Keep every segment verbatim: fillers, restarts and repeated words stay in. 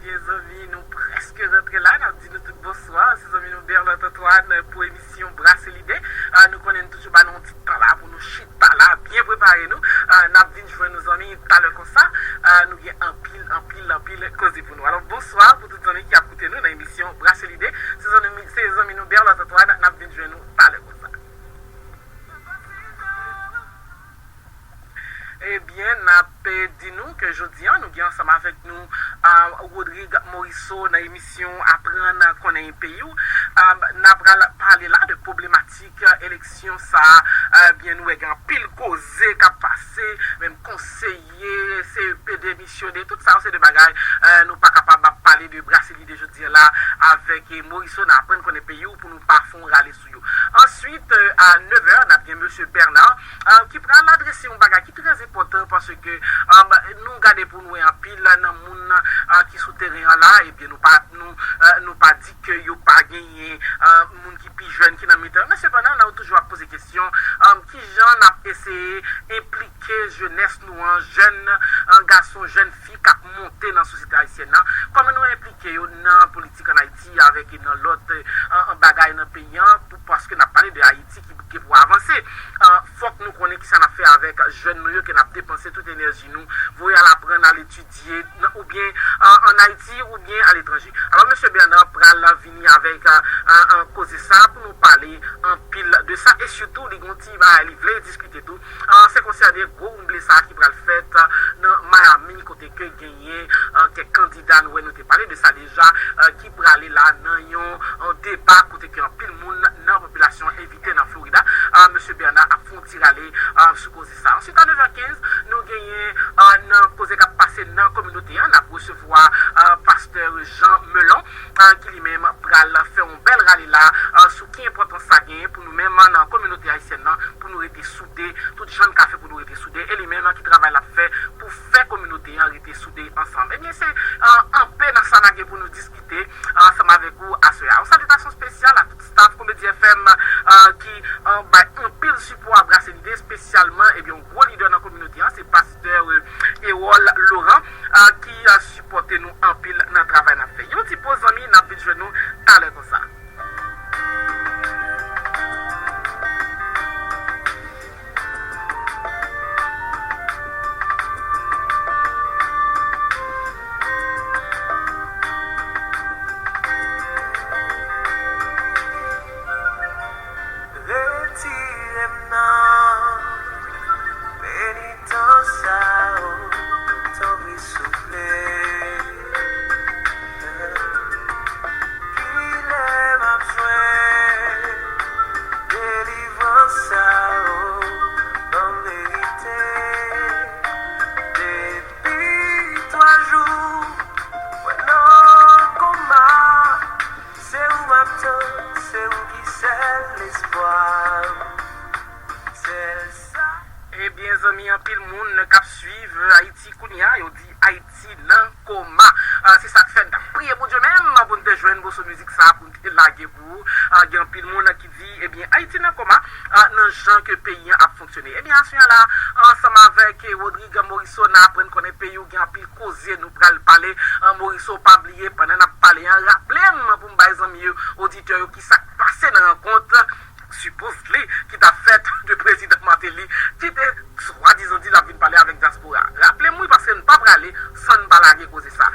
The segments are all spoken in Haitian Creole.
Ebyen, zanmi, nou prèske rantre la. N ap di nou tout bonswa. Se zanmi nou Berlot Antoine pou emisyon Brase Lide. Ah, nou konnen nou toujou ba nou yon ti tan la pou nou chita la, byen prepare nou. Ah, n ap vin jwenn nou, zanmi, talè konsa. Ah, nou gen anpil, anpil, anpil koze pou nou. Alò, bonswa pou tout zanmi ki ap koute nou nan emisyon Brase Lide. Se zanmi, se zanmi nou Berlot Antoine, n ap vin jwenn nou talè konsa. Ebyen, n ap, eh, di nou ke jodi a, nou gen ansanm avèk nou, ah, Rodrigue Morisseau nan emisyon Aprann Konnen Peyi w. Ah, n ap pral pale la de pwoblematik, eh, eleksyon sa a. Eh, byen, nou wè gen anpil koze k ap pase, menm konseye, C E P demisyone, tout sa yo se de bagay, eh, nou pa kapab ap pale de Brase Lide jodi a la avèk, eh, Morisseau nan Aprann Konnen Peyi w pou nou pa fè yon rale sou yo. Answit, eh, a nèf è, n ap gen Mesye Bernard, eh, ki pral adrese yon bagay ki trè enpòtan paske, eh, nou gade pou nou wè anpil nan moun, eh, ki sou teren an la, ebyen nou pa, nou, eh, nou pa di ke yo pa genyen, eh, moun ki pi jèn ki nan mitan yo, men sepandan, n ap toujou ap poze kesyon, eh, kijan n ap eseye enplike jenès nou an, jèn, eh, gason, jèn fi k ap monte nan sosyete ayisyèn nan, kòman nou enplike yo nan politik ann Ayiti avèk nan lòt, eh, bagay nan peyi an, pou, paske n ap pale de Ayiti ki, ki pou avanse. Eh, fòk nou konnen kisa n ap fè avèk jèn nou yo ke n ap depanse tout enèji nou, voye al aprann, al etidye, nan, oubyen, eh, ann Ayiti, oubyen aletranje. Alò, Mesye Bernard pral vini avèk, eh, eh, eh, koze sa pou nou pale anpil de sa, e sitou, li gon ti bagay li vle diskite tou. Ah, se konsène gwo woumble sa a ki pral fèt, ah, nan Miami, kote ke genyen, ah, kèk kandida, nou wè nou te pale de sa deja, ah, ki prale la nan yon, ah, deba kote ke anpil moun nan popilasyon an envite nan Florida. Ah, Mesye Bernard ap fè yon ti rale, ah, sou koze sa. Answit, a nèf è kenz, nou genyen, ah, nan koze k ap pase nan kominote an, n ap resevwa, ah, pastè Jean Melon, ah, ki li menm pral fè yon bèl rale la, ah, sou ki enpòtans sa genyen pou nou menm nan kominote ayisyèn nan, pou nou rete soude, tout jan n ka fè pou nou rete soude, e li menm ki travay l ap fè pou fè kominote an rete soude ansanm. Ebyen, se, ah, anpe nan sa n a gen pou nou diskite, ah, ansanm avèk ou aswè a. Yon salitasyon espesyal a tout staff Komedi F M, ah, ki, ah, bay anpil sipò a Brase Lide, espesyalman, ebyen, yon gwo lidè nan kominote an, se pastè, eh, Erol Laurent, ah, ki, ah, sipòte nou anpil nan travay n ap fè. Yon ti poz, zanmi, n ap vin jwenn nou talè konsa. Retire m nan penitans sa, o, tanpri, souple. Kilè m ap jwenn delivrans sa, o, ban m verite. Depi twa jou, mwen nan koma. Se ou m ap tann, se ou ki sèl lespwa m, sèl sa. Ebyen, zanmi, anpil moun k ap swiv Ayiti kounye a, yo di Ayiti nan koma. Ah, se sa k fè n t ap priye Bondye menm pou n te jwenn moso mizik sa a pou n te lage pou ou. Ah, gen anpil moun ki di, ebyen, Ayiti nan koma, ah, nan jan ke peyi an ap fonksyone. Ebyen, aswè a la, ansanm avèk, eh, Rodrigue Morisseau, n a aprann konnen peyi w gen anpil koze nou pral pale. Ah, Morisseau, pa bliye, pandan n ap pale an, raple m pou m bay zanmi yo, oditè yo, ki sa k pase nan rankont, supposedly, ki t ap fèt de prezidan Martelly, ki te swadizan di l ap vin pale avèk dyaspora. Raple m, wi, paske n pa prale san n pa lage koze sa.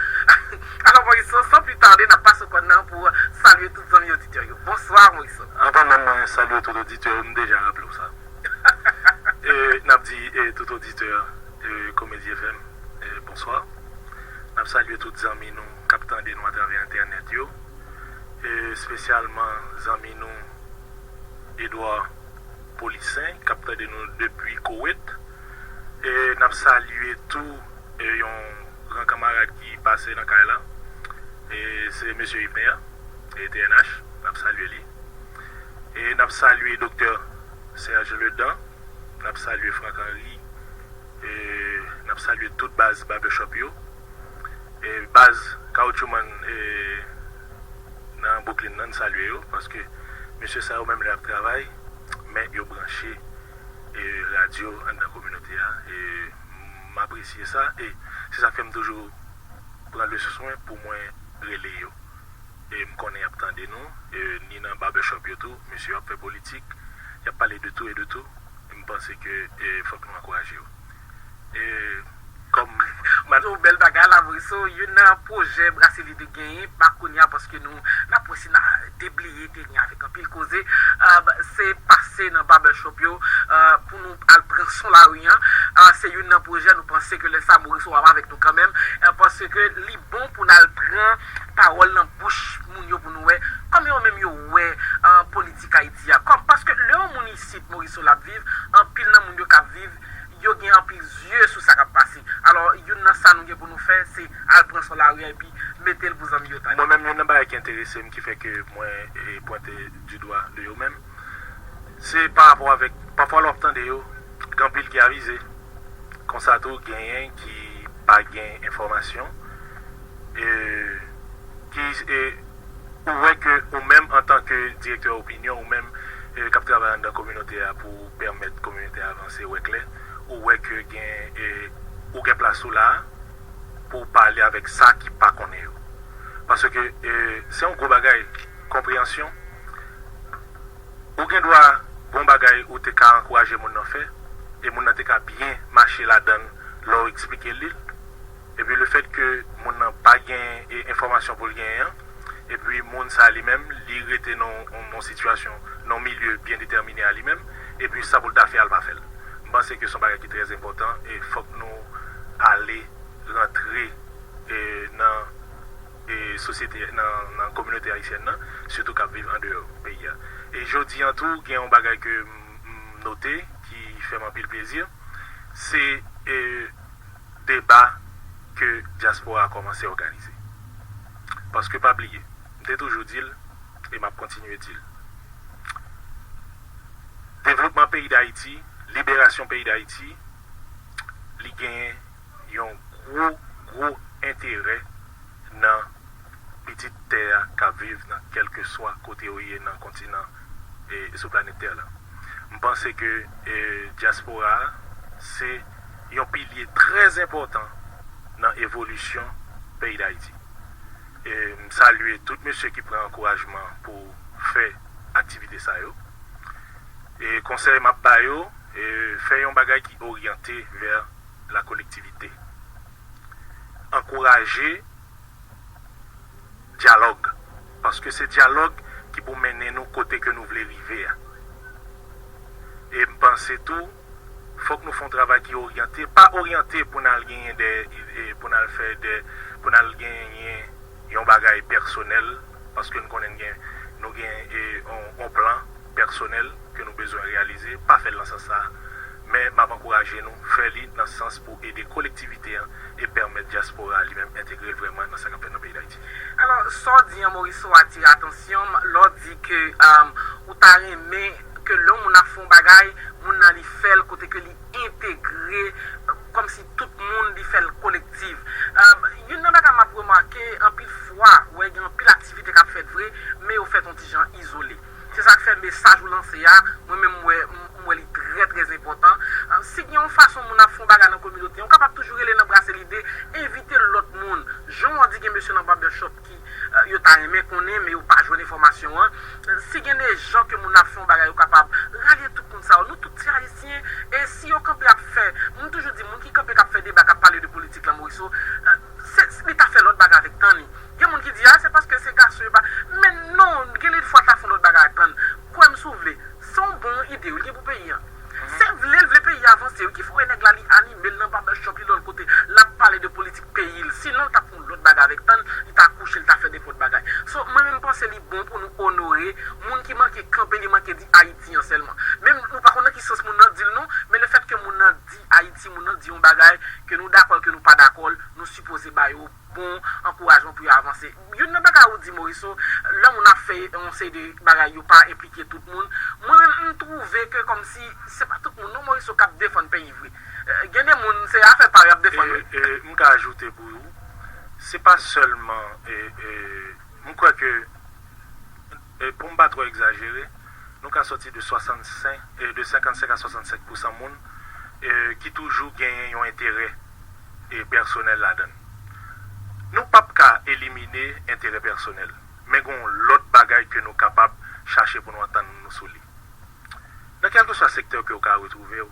Alò, Morisseau, san pli tade, n ap pase kòn nan pou salye tout zanmi oditè yo. Bonswa, Morisseau. Anvan menm mwen salye tout oditè yo, m deja raple w sa. E, n ap di, e, tout oditè, e, Komedi F M, e, bonswa. N ap salye tout zanmi nou k ap tande nou atravè entènèt yo, e, espesyalman zanmi nou Edouard Polissin, k ap tande nou depi Kowet. E n ap salye tou, e, yon gran kanmarad ki pase nan kay la. E se mesye Ibner, e T N H, n ap salye li. E n ap salye Doktè Serge Ledan, n ap salye Franck Henry, e n ap salye tout baz Barbershop yo. E baz Caoutchouman, e nan Brooklyn nan, n salye yo, paske mesye sa yo menm lè y ap travay, men yo branche, e radyo anndan kominote a, e m apresye sa, e se sa k fè m toujou pran le swen pou mwen rele yo. E m konnen y ap tande nou, e ni nan barbershop yo tou, mesye yo ap fè politik, y ap pale de tou e de tou. M panse ke e, fòk nou ankouraje yo. E, kòm m ap di w bèl bagay la, Morisseau, youn nan pwojè Braseli te genyen, pa kounye a, paske nou, n ap wè si n a debliye teren avèk anpil koze, ah, se pase nan barbershop yo, ah, pou nou al pran son lari an. Ah, se youn nan pwojè, nou panse ke lè sa Morisseau ap avèk nou kanmenm, ah, paske li bon pou n al pran pawòl nan bouch moun yo pou nou wè kòman yo menm yo wè, ah, politik Ayiti a. Kòm, paske lè yon moun isit Morisseau l ap viv, anpil nan moun yo k ap viv, yo gen anpil zye sou sa k ap pase. Alò, youn nan sa nou gen pou nou fè, se al pran son lari an epi mete l pou zanmi yo tande. Mwen menm, youn nan bagay ki enterese m, ki fè ke mwen e, pwente du doigt de yo menm, se pa rapò avèk, pafwa lè w ap tande yo, gen anpil ki avize. Konsa tou, genyen ki pa gen enfòmasyon, e, ki, e, ou wè ke ou menm antanke direktè opinyon, ou menm e, k ap travay anndan kominote a pou pèmèt kominote a avanse, wè klè, ou wè ke gen, e, ou gen plas ou la a pou w pale avèk sa ki pa konnen yo. Paske e, se yon gwo bagay, konpreyansyon. Ou gen dwa gen yon bagay ou te ka ankouraje moun nan fè, e moun nan te ka byen mache ladan l lè w eksplike li l. Epi lefèt ke moun nan pa gen e, enfòmasyon pou l genyen an, epi moun sa li menm, li rete nan yon sitiyasyon, nan yon milye byen detèmine a li menm, epi sa pou l ta fè a, l pa fè l. M panse ke se yon bagay ki trè enpòtan, e fòk nou ale rantre e, nan e, sosyete, nan, nan kominote ayisyèn nan, sitou k ap viv andeyò peyi a. E jodi an tou, gen yon bagay ke m, m note, ki fè m anpil plezi, se e, deba ke dyaspora a kòmanse òganize. Paske pa bliye, m te toujou di l, e m ap kontinye di l. Devlopman peyi Dayiti, liberasyon peyi Dayiti, li genyen yon gwo, gwo enterè nan pitit tè a k ap viv nan kèlkeswa kote yo ye nan kontinan e, e sou planèt tè la. M panse ke e, dyaspora a se yon pilye trè enpòtan nan evolisyon peyi Dayiti. E, m salye tout mesye ki pran ankourajman pou fè aktivite sa yo. E konsèy m ap ba yo, e, fè yon bagay ki oryante vè la kolektivite. Ankouraje dyalòg, paske se dyalòg ki pou mennen nou kote ke nou vle rive a. E m panse tou, fòk nou fè yon travay ki oryante, pa oryante pou n al genyen de, e, pou n al fè de, pou n al genyen yon bagay pèsonèl, paske n konnen n gen, nou gen e, yon, yon plan pèsonèl ke nou bezwen reyalize, pa fè l nan sans sa a. Men m ap ankouraje nou fè li nan sans pou ede kolektivite an e pèmèt dyaspora a li menm entegre l vrèman nan sa k ap fèt nan peyi Dayiti. Alò, sa w di an, Morisseau, atire atansyon m lè w di ke um, ou ta renmen ke lè yon moun ap fè yon bagay, moun nan li fè l kote ke li entegre, kòmsi tout moun li fè l kolektif. Um, youn nan bagay m ap remake, anpil fwa, w wè gen anpil aktivite k ap fèt vre, men yo fèt yon ti jan izole. Se sa k fè mesaj ou lanse a, mwen menm m wè, m wè li trè, trè enpòtan. Ah, si gen yon fason moun ap fè yon bagay nan kominote, ou kapab toujou rele nan Brase Lide, envite lòt moun. Jan w di gen mesye nan barbershop ki, ah, yo ta renmen konnen, men yo pa jwenn enfòmasyon an. Si gen de jan ke moun ap fè yon bagay, yo kapab ralye tout moun sa yo. Nou tout se Ayisyen, e si yo kanpe ap fè, m toujou di, moun ki kanpe k ap fè deba, k ap pale de politik la, Morisseau, ah, se, li ta fè lòt bagay avèk tan li. Gen moun ki di, a, se paske se gason yo pa. Men non, gen lè fwa ta fè yon lòt bagay ak tan. Kwè m si w vle, se yon bon ide wi li gen pou peyi a. Se vle l vle peyi a avanse wi ki fè w wè nèg la li anime l nan barbershop li lòt kote, l ap pale de politik peyi l. Sinon, l t ap fè yon lòt bagay avèk tan, li ta kouche, li ta fè nenpòt bagay. So, mwen menm m panse li bon pou nou onore moun ki manke kanpe, li manke di Ayiti an sèlman. Menm nou pa konn nan ki sans moun nan di l non, men lefètke moun nan di Ayiti, moun nan di yon bagay, ke nou dakò l, ke nou pa dakò l, nou sipoze ba yo bon ankourajman pou yo avanse. Youn nan bagay ou di, Morisseau, lè moun ap fè yon seri de bagay, yo pa enplike tout moun. Mwen menm, m twouve ke kòmsi se pa tout moun non, Morisseau, k ap defann peyi vre. Eh, gen de moun, se afè pa yo y ap defann wi. E, e, m ka ajoute pou ou, se pa sèlman, e, e, m kwè ke, e, pou m pa twò egzajere, nou ka sòti de swasannsenk, e, de senkannsenk a swasannsenk pousan moun, e, ki toujou genyen yon enterè, e, pèsonèl ladan l. Nou p ap ka elimine enterè pèsonèl, men gen yon lòt bagay ke nou kapab chache pou nou antann nou sou li. Nan kèlkeswa sektè ke w ka retwouve w,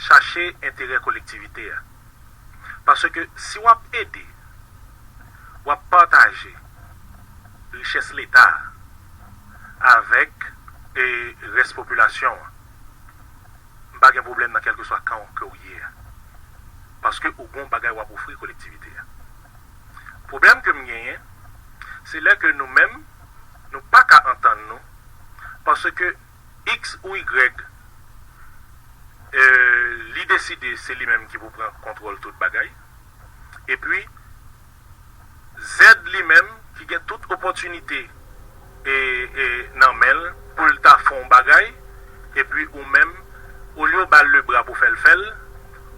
chache enterè kolektivite a. Paske si w ap ede, w ap pataje richès Leta a avèk, e, rès popilasyon an, m pa gen pwoblèm nan kèlkeswa kan ke w ye a. Paske ou gen yon bagay w ap ofri kolektivite a. Pwoblèm ke m genyen, se lè ke nou menm, nou pa ka antann nou, paske X ou Y, e, li deside se li menm ki pou pran kontwòl tout bagay. Epi, Z li menm ki gen tout opòtinite, e, e, nan men l pou l ta fè yon bagay, epi ou menm, olye w ba l lebra pou fè l fè l,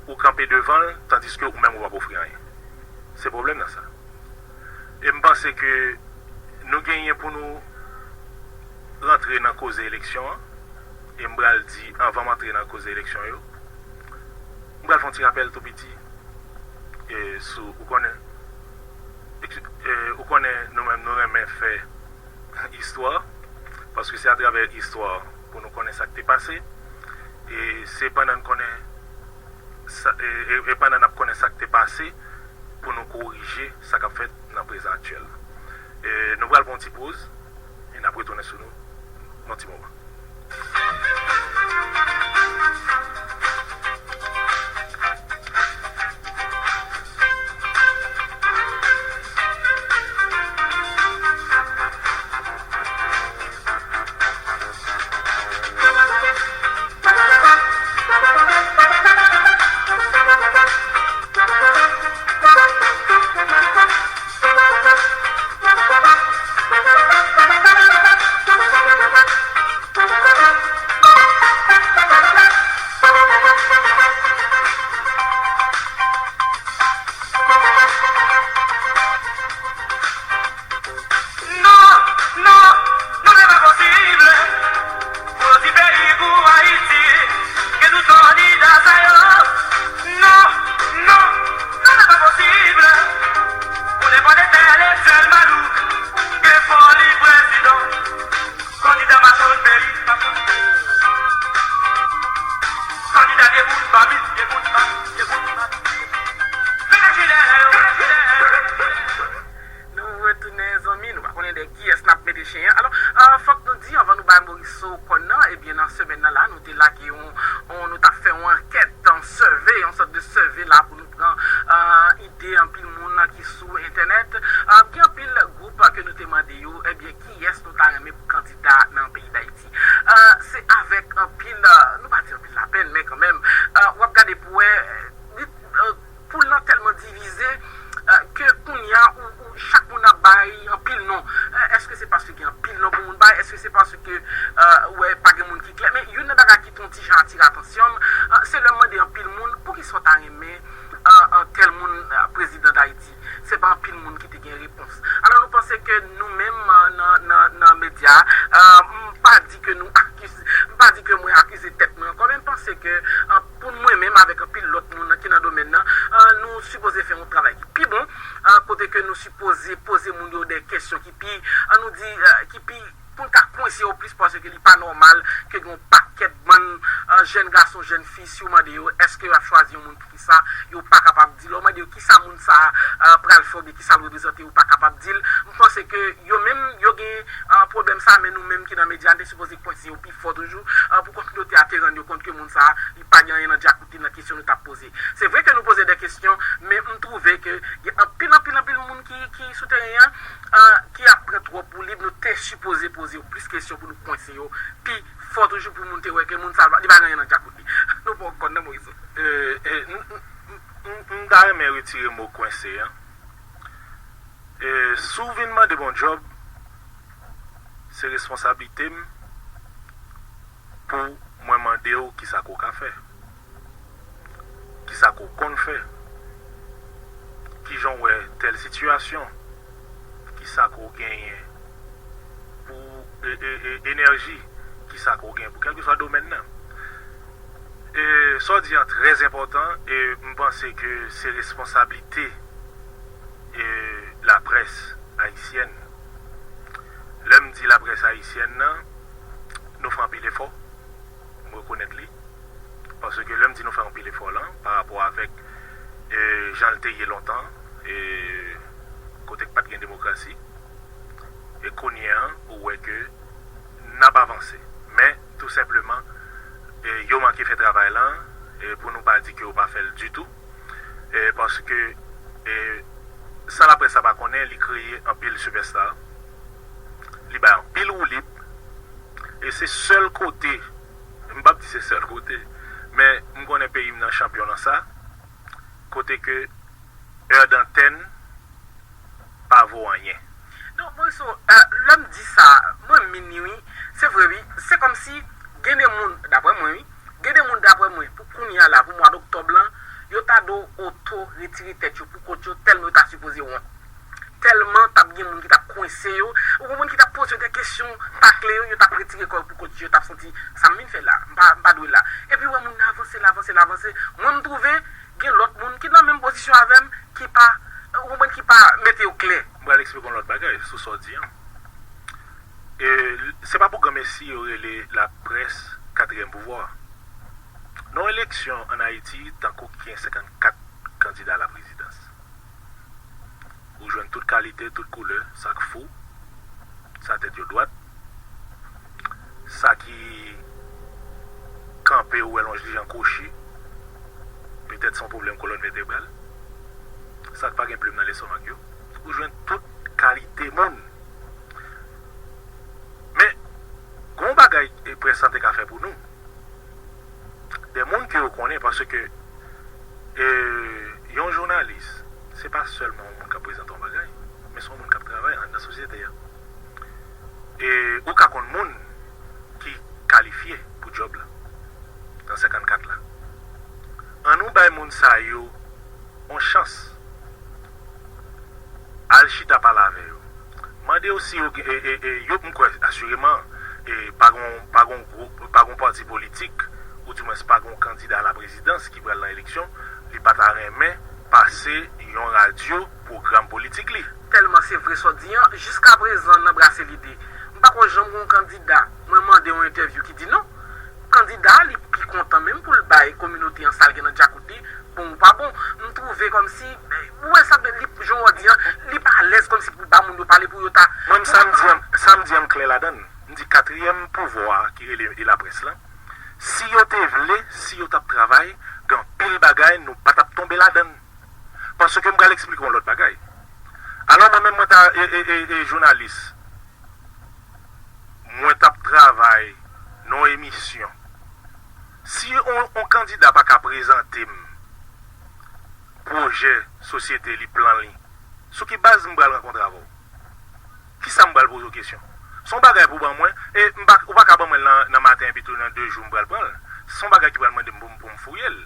ou kanpe devan l, tandiske ou menm ou p ap ofri anyen. Se pwoblèm nan sa. E m panse ke nou genyen pou nou rantre nan koze eleksyon an, e m pral di, anvan m antre nan koze eleksyon yo, m pral fè yon ti rapèl tou piti, e, sou, ou konnen, e, ou konnen nou menm nou renmen fè istwa, paske se atravè istwa pou nou konnen sa k te pase, e se pandan n konnen sa, e, e, e pandan n ap konnen sa k te pase, pou nou korije sa k ap fèt nan prezan aktyèl la. E, nou pral pran yon ti poz, e n ap retounen sou nou nan yon ti moman. Non, non, non, se pa posib. Pou ti peyi kou Ayiti, gen tout kandida sa yo. Non, non, non, se pa posib. Pou nenpòt entèlektyèl malouk, gen foli prezidan. Kandida machann peyi, machann peyi. Kandida debout, babit, debout, babit, debout, babit. Mete jilè yo, mete jilè yo. Nou retounen, zanmi, nou pa konnen dèyè kiyès n ap mete chen an. Alò, ah, fòk nou di, anvan nou bay Morisseau kòn nan, ebyen, nan semèn nan la, nou te lage yon, yon, nou t ap fè yon ankèt, yon survey, yon sòt de survey la pou nou pran, ah, ide anpil moun ki sou entènèt. Ah, gen anpil gwoup ke nou te mande yo, ebyen, kiyès nou ta renmen pou kandida nan peyi Dayiti. Ah, se avèk anpil, ah, nou pa di anpil lapenn, men kanmenm, ah, w ap gade pou wè, eh, li, eh, poul lan tèlman divize, eh, ke kounye a, ou, ou, chak moun ap bay anpil non. Eh, èske se paske gen anpil non pou moun bay? Èske se paske, eh, ou wè pa gen moun ki klè? Men youn nan bagay ki te yon ti jan atire atansyon m, eh, se lè m mande anpil moun, poukisa w ta renmen, eh, eh, tèl moun, eh, prezidan Dayiti? Se pa anpil moun ki te gen repons. Alò, nou panse ke nou menm, eh, nan, nan, nan medya, eh, m pa di ke nou akize, m pa di ke mwen akize tèt mwen ankò, men m panse ke, eh, pou mwen menm avèk anpil lòt moun ki nan domèn nan, eh, nou sipoze fè yon travay ki pi bon, eh, kote ke nou sipoze poze moun yo de kesyon ki pi, eh, nou di, eh, ki pi, pou n ka kwense yo plis, paske li pa nòmal ke gen yon pakèt bann, eh, jèn gason, jèn fi, si w mande yo, èske y ap chwazi yon moun pou kisa, yo pa kapab di. Lè w mande yo kisa moun sa a, eh, pral fè oubyen kisa l reprezante, yo pa kapab di l. M panse ke yo menm, yo gen, eh, pwoblèm sa a, men nou menm ki nan medya, n te sipoze kwense yo pi fò toujou, eh, pou kominote a te rann yo kont ke moun sa a, li pa gen anyen nan dyakout li nan kesyon nou t ap poze. Se vre ke nou poze de kesyon, men m twouve ke gen anpil, anpil, anpil moun ki, ki sou teren an, eh, ki ap pran twòp woulib, nou te sipoze poze yo plis kesyon pou nou kwense yo pi fò toujou pou moun te wè ke moun sa a, li pa gen anyen nan dyakout li. Nou pran kòn nan, Morisseau. E, e, m, m, m, m, m ta renmen retire mo kwense an. E, si w vin mande m yon djòb, se responsablite m pou mwen mande w kisa ke w ka fè, kisa ke w konn fè, kijan w wè tèl sitiyasyon, kisa ke w genyen pou, e, e, e, enèji, kisa ke w genyen pou kèlkeswa domèn nan. E, sa w di an trè enpòtan, e m panse ke se responsablite e, laprès ayisyèn. Lè m di laprès ayisyèn nan, nou fè anpil efò, m rekonèt li. Paske lè m di nou fè anpil efò lan, pa rapò avèk, e, jan l te ye lontan, e, kote k pa t gen demokrasi, e kounye a, ou wè ke n ap avanse. Men, tou senpleman, e, yo manke fè travay lan, e, pou nou pa di ke yo pa fè l ditou. E, paske, e, san laprès la pa konnen, li kreye anpil sipèsta. Li bay anpil woulib. E se sèl kote, m p ap di se sèl kote, men m konnen peyi m nan chanpyon nan sa, kote ke è dantèn pa vo anyen. Non, Morisseau, e, lè m di sa, mwen min li wi. Se vre wi, se kòmsi gen de moun, daprè mwen wi, gen de moun daprè mwen, pou kounye a la, pou mwa doktòb lan, yo ta dwe oto retire tèt yo pou kont yo, tèlman yo ta sipoze wont. Tèlman t ap gen moun ki t ap kwense yo, ou konprann, ki t ap poze yo de kesyon pa klè yo, yo t ap retire kò yo pou kont yo, yo t ap santi, "Sa m vin fè la, m pa, m pa dwe la." Epi w wè moun nan avanse, l avanse, l avanse. Mwen, m twouve gen lòt moun ki nan menm pozisyon avè m, ki pa, ou konprann, ki pa mete yo klè. M pral eksplike yon lòt bagay sou sa w di an. E, se pa pou granmesi yo rele laprès katriyèm pouvwa. Nan yon eleksyon ann Ayiti, tankou ki gen senkannkat kandida a la prezidans. Ou jwenn tout kalite, tout koulè, sa k fou, sa tèt yo dwat, sa ki kanpe ou wè lonj li jan kwochi, petèt se yon pwoblèm kolòn vètebral, sa k pa gen plim nan lestomak yo. Ou jwenn tout kalite moun. Men, gen yon bagay, e, près lan te ka fè pou nou. De moun ke yo konnen, paske, e, yon jounalis, se pa sèlman yon moun k ap prezante yon bagay, men se yon moun k ap travay anndan sosyete a. E ou ka konn moun ki kalifye pou djòb la, nan senkannkat la. Ann nou bay moun sa yo yon chans. Al chita pale avè yo. Mande yo si yo gen, e, e, e, yo, m kwè asireman, e, pa gon, pa gon gwoup, pa gon pati politik, oudimwens pa gon kandida a la prezidans ki pral nan eleksyon, li pa ta renmen pase yon radyo pwogram politik li. Tèlman se vre sa w di an, jiskaprezan nan Brase Lide, m pa kwè janm gen yon kandida, mwen mande yon entèvyou ki di non. Kandida a, li pi kontan menm pou l bay kominote an sa l gen nan djakout li, bon ou pa bon. M twouve kòmsi, ou wè sa, li, jan w di an, li pa alèz kòmsi pou ba moun yo pale pou yo ta. Mwen, sa m di an, sa m di an, m klè ladan l. M di katriyèm pouvwa a ki rele e laprès lan, si yo te vle, si yo t ap travay, gen anpil bagay nou pa t ap tonbe ladan l. Paske m pral eksplike yon lòt bagay. Alò, mwen menm, mwen ta, e, e, e, e, jounalis, mwen t ap travay nan yon emisyon. Si yon, yon kandida pa ka prezante m pwojè sosyete li, plan li, sou ki baz m pral rankontre avè w? Kisa m pral poze w kesyon? Se yon bagay pou w ban mwen, e m pa, ou pa ka ban mwen l nan, nan maten epi tou nan de jou m pral pran l. Se yon bagay ki pral mande m pou m, pou m fouye l.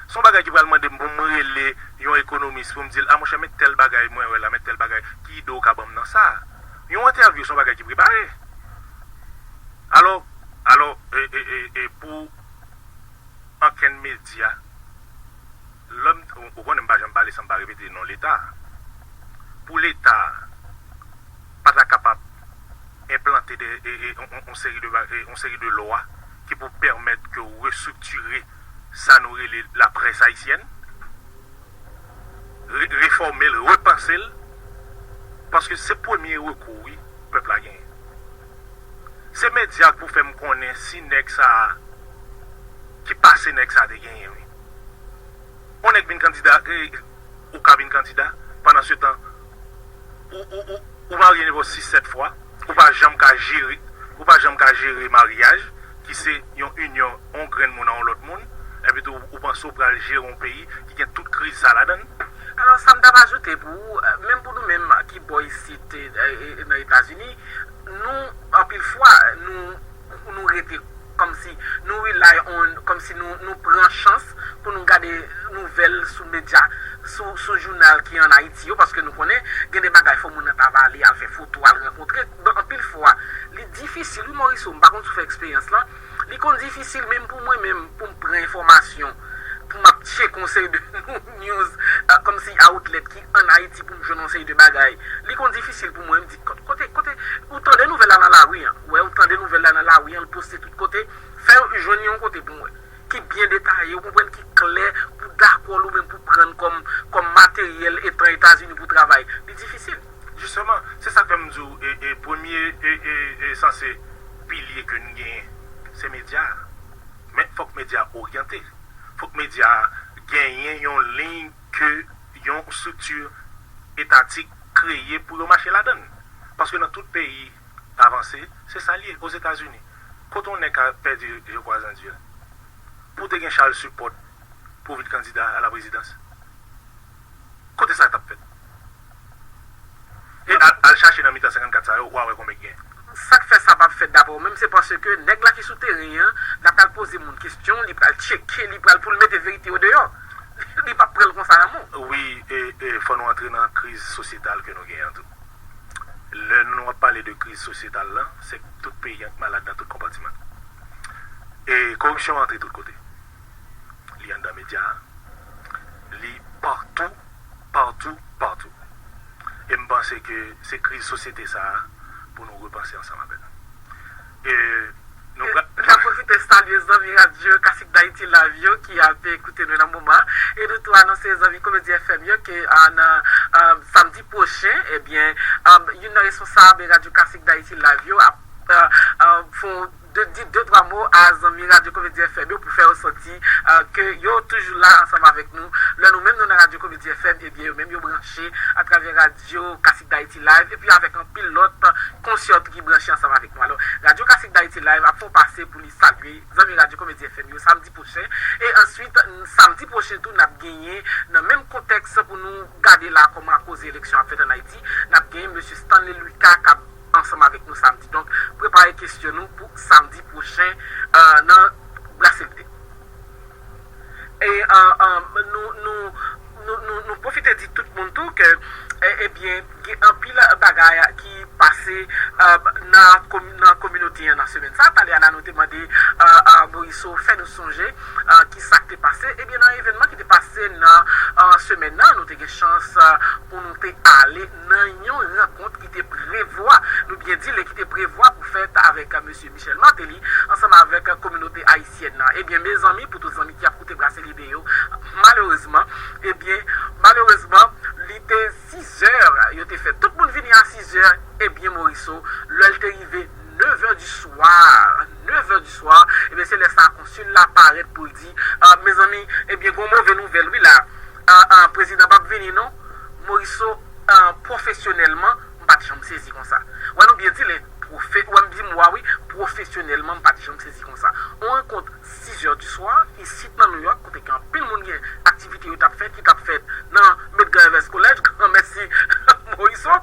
Se yon bagay ki pral mande m pou m rele yon ekonomis pou m di l, "A, monchè, men tèl bagay mwen wè la, men tèl bagay, ki ide w ka ban m nan sa a?" Yon entèvyou se yon bagay ki prepare. Alò, alò, e, e, e, e pou ankenn medya, lè m, ou, ou konnen m pa janm pale san m pa repete non Leta. Pou Leta pa ta kapab enplante de, e, e, on, on, on seri de ba-, e, on seri de lwa ki pou pèmèt ke w restriktire sa nou rele laprès ayisyèn, re-, refòme l, repanse l, paske se premye rekou, wi, pèp la genyen. Se medya k pou fè m konnen si nèg sa a, ki pase nèg sa a te genyen, wi. On nèg vin kandida, e, ou ka vin kandida, pandan se tan, ou, ou, ou, ou marye nenpòt sis, sèt fwa, ou pa janm ka jere, ou pa janm ka jere maryaj, ki se yon inyon, yon grenn moun a yon lòt moun, epi tou, ou panse w pral jere yon peyi ki gen tout kriz sa ladan l? Alò, sa m t ap ajoute pou ou, e, menm pou nou menm ki bò isit, e, e, e, nan Etazini, nou, anpil fwa, nou, nou rete kòmsi nou rely on, kòmsi nou, nou pran chans pou nou gade nouvèl sou medya, sou, sou jounal ki ann Ayiti yo, paske nou konnen gen de bagay fò moun nan ta va ale, al fè foto, al rankontre. Donk, anpil fwa, li difisil, wi, Morisseau, m pa konn si w fè eksperyans lan, li konn difisil menm pou mwen menm, pou m pran enfòmasyon, pou m ap tcheke yon seri de news kòmsi outlet ki ann Ayiti pou m jwenn yon seri de bagay. Li konn difisil pou mwen, m di, kote, kote, ou tande nouvèl la nan lari an. Wè, ou tande nouvèl la nan lari an, l poste tout kote. Fè yo jwenn yon kote pou mwen. Ki byen detaye, ou konprann, ki klè, pou dakò l ou menm pou pran l kòm, kòm materyèl etan Etazini pou travay. Li difisil. Jisteman, se sa k fè m di w, e, e, premye, e, e, e, sanse, pilye ke n genyen, se medya a. Men fòk medya a oryante. Fòk medya a genyen yon liy ke yon estrikti etatik kreye pou yo mache ladan l. Paske nan tout peyi avanse, se sa l ye. Ozetazini, kote yon nèg ka pèdi, je crois en Dieu, pou te gen Charles Suport pou vin kandida a la prezidans? Kote sa t ap fèt? E al, al chache nan mitan senkannkat sa yo, w a wè konbyen k gen. Sa k fè sa p ap fèt daprè w menm, se paske nèg la ki sou teren an, l ap pral poze moun kesyon, li pral tcheke, li pral pou l mete verite yo deyò. Li p ap pran l konsa nan men w. Wi, e, e fò nou antre nan kriz sosyetal ke nou genyen an tou. Lè nou ap pale de kriz sosyetal la, se tout peyi an k malad nan tout konpatiman. E koripsyon an antre tout kote. Li anndan medya a, li patou, patou, patou. E m panse ke se kriz sosyete sa a pou nou repanse ansanm avè l. E nou E, pral n ap pwofite salye zanmi radyo Kasik Dayiti Live yo ki ap ekoute nou nan moman an. E nou tou anonse zanmi Komedi F M yo ke, a, nan, a, samdi pwochen, ebyen, a, youn nan responsab radyo Kasik Dayiti Live yo ap, a, a, fè yon de, di de twa mo a zanmi radyo Komedi F M yo pou fè yo santi, a, ke yo toujou la ansanm avèk nou. Lè nou menm nou nan radyo Komedi F M, ebyen, yo menm yo branche atravè radyo Kasik Dayiti Live, epi avèk anpil lòt konsè tou ki branche ansanm avèk nou. Alò, radyo Kasik Dayiti Live ap fè yon pase pou li salye zanmi radyo Komedi F M yo samdi pwochen. E answit, samdi pwochen tou, n ap genyen, nan menm kontèks pou nou gade la kòman koze eleksyon ap fèt ann Ayiti, n ap genyen mesye Stanley Lucas k ap ansanm avèk nou samdi. Donk, prepare kesyon nou pou samdi pwochen, e, nan Brase Lide. E, e, e, nou, nou, nou, nou, nou pwofite di tout moun tou ke, e, ebyen, gen anpil bagay ki pase, e, nan komi-, nan kominote an nan semèn sa. Talè a la, nou te mande, e, e, Morisseau fè nou sonje, e, ki sa k te pase. Ebyen, nan evènman ki te pase nan, e, semèn nan, nou te gen chans, e, pou nou te ale nan yon rankont ki te prevwa, nou byen di l, ki te prevwa pou fèt avèk, e, mesye Michel Martelly, ansanm avèk, e, kominote ayisyèn nan. Ebyen, mezanmi, pou tout zanmi ki ap koute Brase Lide yo, malerezman, ebyen, malerezman, li te sizè, yo te fè tout moun vini a sizè, ebyen, Morisseau, lè l te rive nevè di swa, nevè di swa, ebyen, se lè sa konsil la parèt pou l di, e, mezanmi, ebyen, gon move nouvèl, wi, la, e, e, prezidan p ap vini, non. Morisseau, e, pwofesyonèlman, m pa t janm sezi konsa. Wè nou byen di l, pwofe-, wè m di m wa wi, pwofesyonèlman, m pa t janm sezi konsa. On rankont sizè di swa, isit nan New York, kote gen anpil moun gen aktivite yo t ap fè, ki t ap fèt nan Medgar Evers College, granmèsi Morisseau.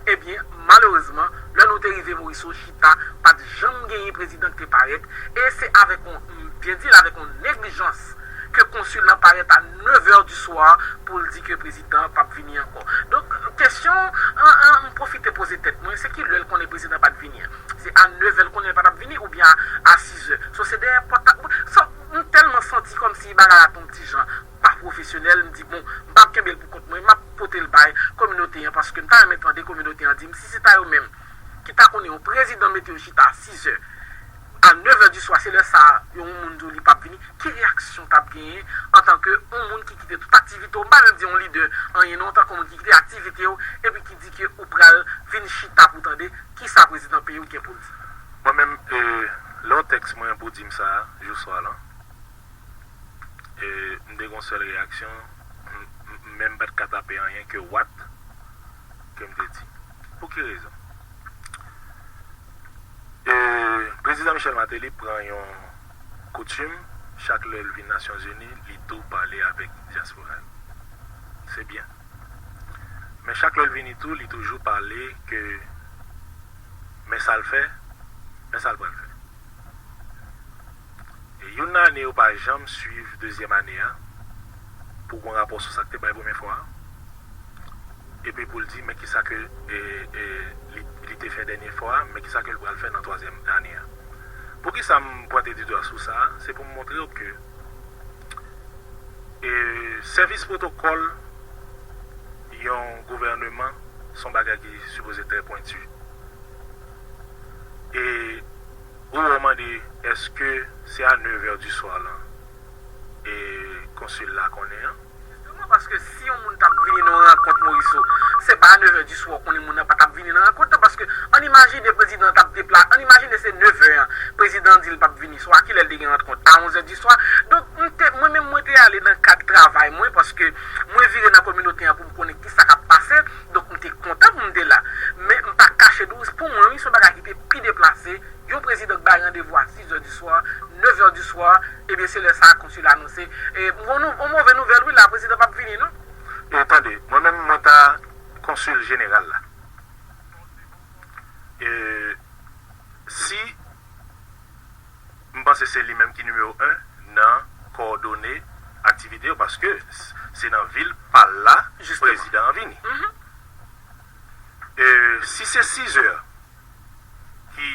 Ebyen, malerezman, lè nou te rive Morisseau, chita, pa t janm genyen prezidan ki te parèt, e se avèk on, m byen di l, avèk on neglijans ke konsil lan parèt a nevè di swa pou l di ke prezidan p ap vini ankò. Donk, kesyon an, an, m pwofite poze tèt mwen, se ki lè l konnen prezidan pa t vini an? Se a nevè l konnen l pa t ap vini oubyen a, a sizè? So, se dèyè pòt la, so, m tèlman santi kòmsi bagay la te yon ti jan pa pwofesyonèl, m di, bon, m p ap kenbe l pou kont mwen, m ap pote l bay kominote an, paske m ta renmen tande kominote an di m si se ta yo menm ki ta konnen yon prezidan mete yo chita a sizè, a nevè di swa, se lè sa a, yon moun di w li p ap vini, ki reyaksyon w t ap genyen antanke yon moun ki kite tout aktivite w, m pa menm di yon lidè anyen non, antanke yon moun ki kite aktivite w, epi ki di ke ou pral vin chita pou tande kisa prezidan peyi w gen pou l di? Mwen menm, e, lè w tèks mwen pou di m sa a, jou swa lan, e, m te gen yon sèl reyaksyon, m, m, m menm pa t ka tape anyen ke what ke m te di. Pou ki rezon? E, prezidan Michel Martelly pran yon koutim, chak lè l vin Nasyonzini, li tou pale avèk dyaspora yo. Se byen. Men chak lè l vini tou, li toujou pale ke men sa l fè, men sa l pral fè. E youn nan ane yo pa janm swiv dezyèm ane a pou gon rapò sou sa k te bay premye fwa a. Epi pou l di, men kisa ke, e, e, li, li te fè dènye fwa a, men kisa ke l pral fè nan twazyèm ane a. Poukisa m pwente di dwa sou sa a? Se pou m montre w ke, e, sèvis pwotokòl Gouvèneman se yon bagay ki sipoze trè pwenti. E ou wè w mande èske se a nèv è di swa lan e konsil la konnen an? Jisteman, paske si yon moun t ap vini nan yon rankont Moriso, se pa a nèv è di swa w konnen moun nan pa t ap vini nan rankont lan, paske ann imajine prezidan an t ap depla-, ann imajine se nèv è an, prezidan an di l p ap vini, swa kilè l te gen rankont, a onz è di swa. Donk, m te, mwen menm, mwen te ale nan kad travay mwen, paske mwen vire nan kominote an pou m konnen kisa k ap pase. Donk, m te kontan pou m te la. Men, m pa kache di w, pou mwen, wi, se yon bagay ki te pi deplase. Yon prezidan k bay randevou a sis è di swa, nèv è di swa, ebyen, se lè sa a konsil la anonse. E, m gon nou, yon move nouvèl, wi, la, prezidan p ap vini, non. E, tande, mwen menm, mwen ta konsil jeneral la. E, si M panse se li menm ki nimewo en nan kowòdone aktivite yo, paske s-, se nan vil pa l la prezidan an vini. E si se sis è ki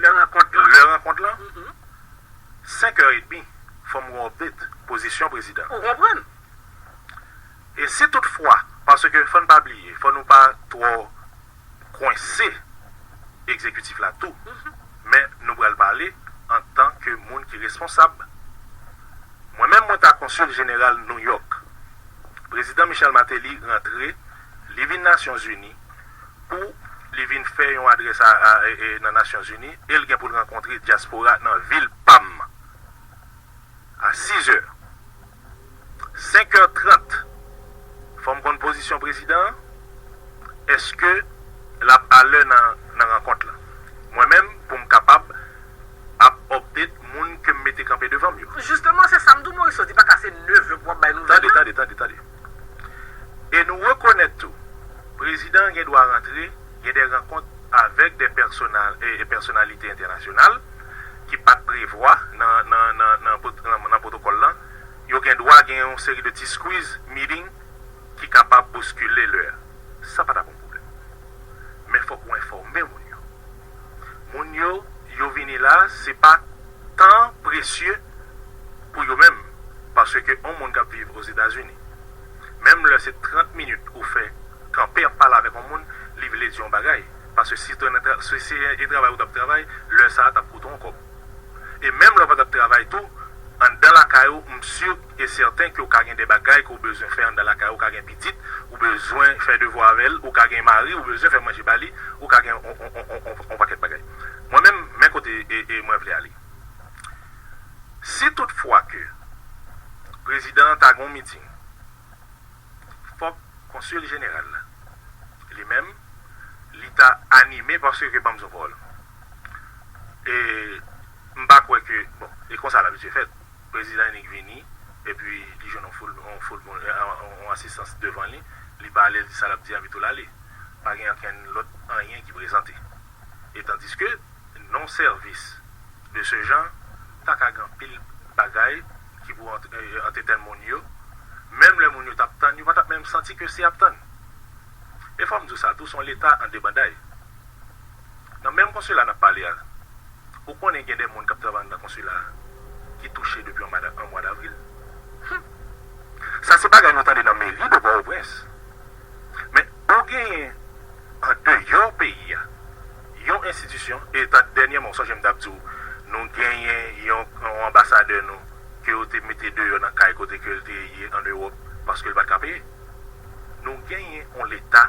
lè rankont lan, lè rankont lan, senk è edmi, fò m gon update pozisyon prezidan. Ou konprann? E si toutfwa, paske fò n pa bliye, fò nou pa twò kwense egzekitif la tou, men nou pral pale antanke moun ki responsab. Mwen menm, mwen ta konsil jeneral Nouyòk. Prezidan Michel Martelly rantre, li vin Nasyonzini pou li vin fè yon adrès a, a, e, e, nan Nasyonzini, e l gen pou l rankontre dyaspora nan vil pa m. A sis è. Senk è trant, fò m konn pozisyon prezidan an. Èske l ap alè nan, nan rankont lan? Mwen menm, pou m kapab ap update moun ke m mete kanpe devan m yo. Jisteman, se sa m di w, Moriso, di pa ka se nèv è pou w ap bay nouvèl. Tande, tande, tande, tande. E nou rekonèt tou, prezidan an gen dwa rantre, gen de rankont avèk de pèsonal, e, e pèsonalite entènasyonal ki pa t prevwa nan, nan, nan, nan pot-, nan, nan pwotokòl lan. Yo gen dwa gen yon seri de ti squeeze meeting ki kapab bouskile lè a. Sa pa t ap yon pwoblèm. Men fòk ou enfòme moun yo. Moun yo, yo vini la, se pa tan presye pou yo menm, paske yon moun k ap viv Ozetazini, menm lè se trant minit ou fè kanpe ap pale avèk yon moun, li vle di yon bagay. Paske si, si se travay ou t ap travay, lè sa a t ap koute w yon kòb. E menm lè w pa t ap travay tou, anndan lakay ou, m si e sèten ke w ka gen de bagay ke w bezwen fè anndan lakay ou, w ka gen pitit, ou bezwen fè devwa avè l, ou ka gen mari, ou bezwen fè manje ba li, ou ka gen on, on, on, on, on, on pakèt bagay. Mwen menm, men kote e, e mwen vle ale. Si toutfwa ke prezidan an ta gen yon miting, fòk konsil jeneral la, li menm, li ta anime, paske ban m di w pawòl. E m pa kwè ke, bon, e konsa l abitye fèt. Prezidan annik vini, epi li jwenn yon foul, yon foul moun, yon, yon asistans devan li, li pale, li di sa l ap di a, epi tou l ale. Pa gen okenn lòt anyen ki prezante. E tandiske non sèvis de ce genre, ta ka gen anpil bagay ki pou ant-, e, antretèn moun yo. Menm lè moun yo t ap tann, yo pa t ap menm santi ke se y ap tann. E fò m di w sa tou, se yon leta an debanday. Nan menm konsila n ap pale a, ou konnen gen de moun k ap travay anndan konsila a ki touche depi yon mwa, yon mwa davril. Sa se bagay nou tande nan meri de Pòtoprens. Men ou genyen andeyò peyi a yon enstitisyon, e ta, dènyèman, w sonje m t ap di w, nou genyen yon, yon anbasadè nou ke yo te mete deyò nan kay kote ke l te ye ann Ewòp paske l pa t ka peye. Nou genyen yon leta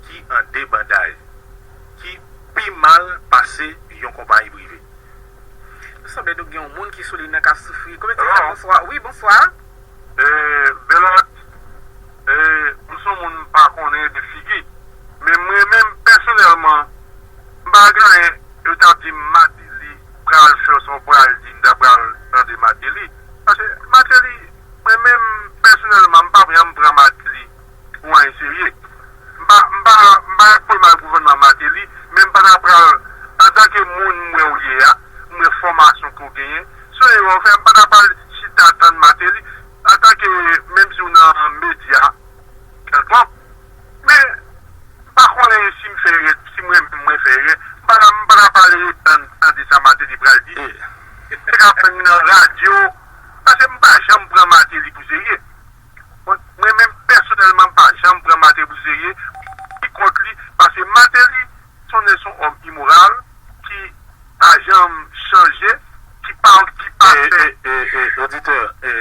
ki an debanday, ki pi mal pase yon konpayi prive. Sanble nou gen yon moun ki sou liy nan k ap soufri. Kòman ti frè, bonswa. Wi, bonswa. E, Belot, e, m se yon moun m pa konnen de figi. Men mwen menm, pèsonèlman, m pa gen anyen yo t ap di m Martelly pral fè sa, w pral di m ta pral tande Martelly. Paske Martelly, mwen menm, pèsonèlman, m pa janm pran Martelly pou anyen serye. M pa, m pa, m pa kwè mal gouvènman Martelly, men m pa ta pral, antanke moun m wè w ye a, m wè fòmasyon ke w genyen, se erè w fè, m pa ta pral chita tann Martelly, antanke, menm si w nan medya kèlkonk. Men, m pa konnen si m fè erè, si mwen menm mwen fè erè, m pa ta, m pa ta pral tann, tande sa Martelly pral di. Te ka fè m nan radyo, paske m pa janm pran Martelly pou serye. Mwen, mwen menm, pèsonèlman, pèsonèlman, m pa janm pran Martelly pou serye, ki kont li, paske Martelly, se yon, se yon òm imoral, ki pa janm chanje, ki pa, ki pa fè. E, e, e, e, oditè, e,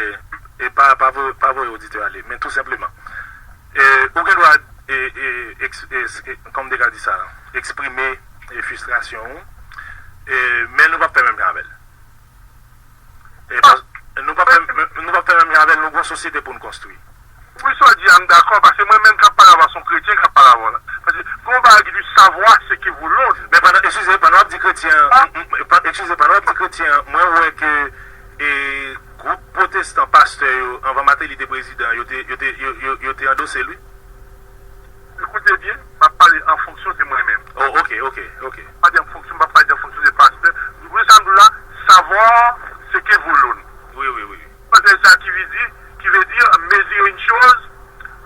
e pa, pa voye, pa voye oditè ale, men tou senpleman, e, ou gen dwa, e, e, eks-, e, e, kòman m te ka di sa, eksprime, e, fristrasyon ou, e, men nou p ap fè menm jan avè l. E, pas-, nou p ap fè, nou p ap fè menm jan avè l, nou gen yon sosyete pou n konstwi. Wi, sa w di a, m dakò, paske mwen menm k ap pale avè w, se yon kretyen k ap pale avè w la. Paske gen yon bagay ki di, savoir ce que vaut l'autre. Men pandan, eskize, pandan w ap di kretyen, m, m, pa-, eskize, pandan w ap di kretyen, mwen wè ke, e, gwoup pwotestan pastè yo, anvan Martelly te prezidan, yo te, yo te, yo, yo, yo te andose l, wi. Ekoute byen, m ap pale an fonksyon de mwen menm. Oh, ok, ok, ok. Pa de an fonksyon, m pa pale de an fonksyon de pastè. Ou konprann sa m di w la, savoir ce que vaut l'autre. Wi, wi, wi. Paske sa ki vle di, qui veut dire mesurer une chose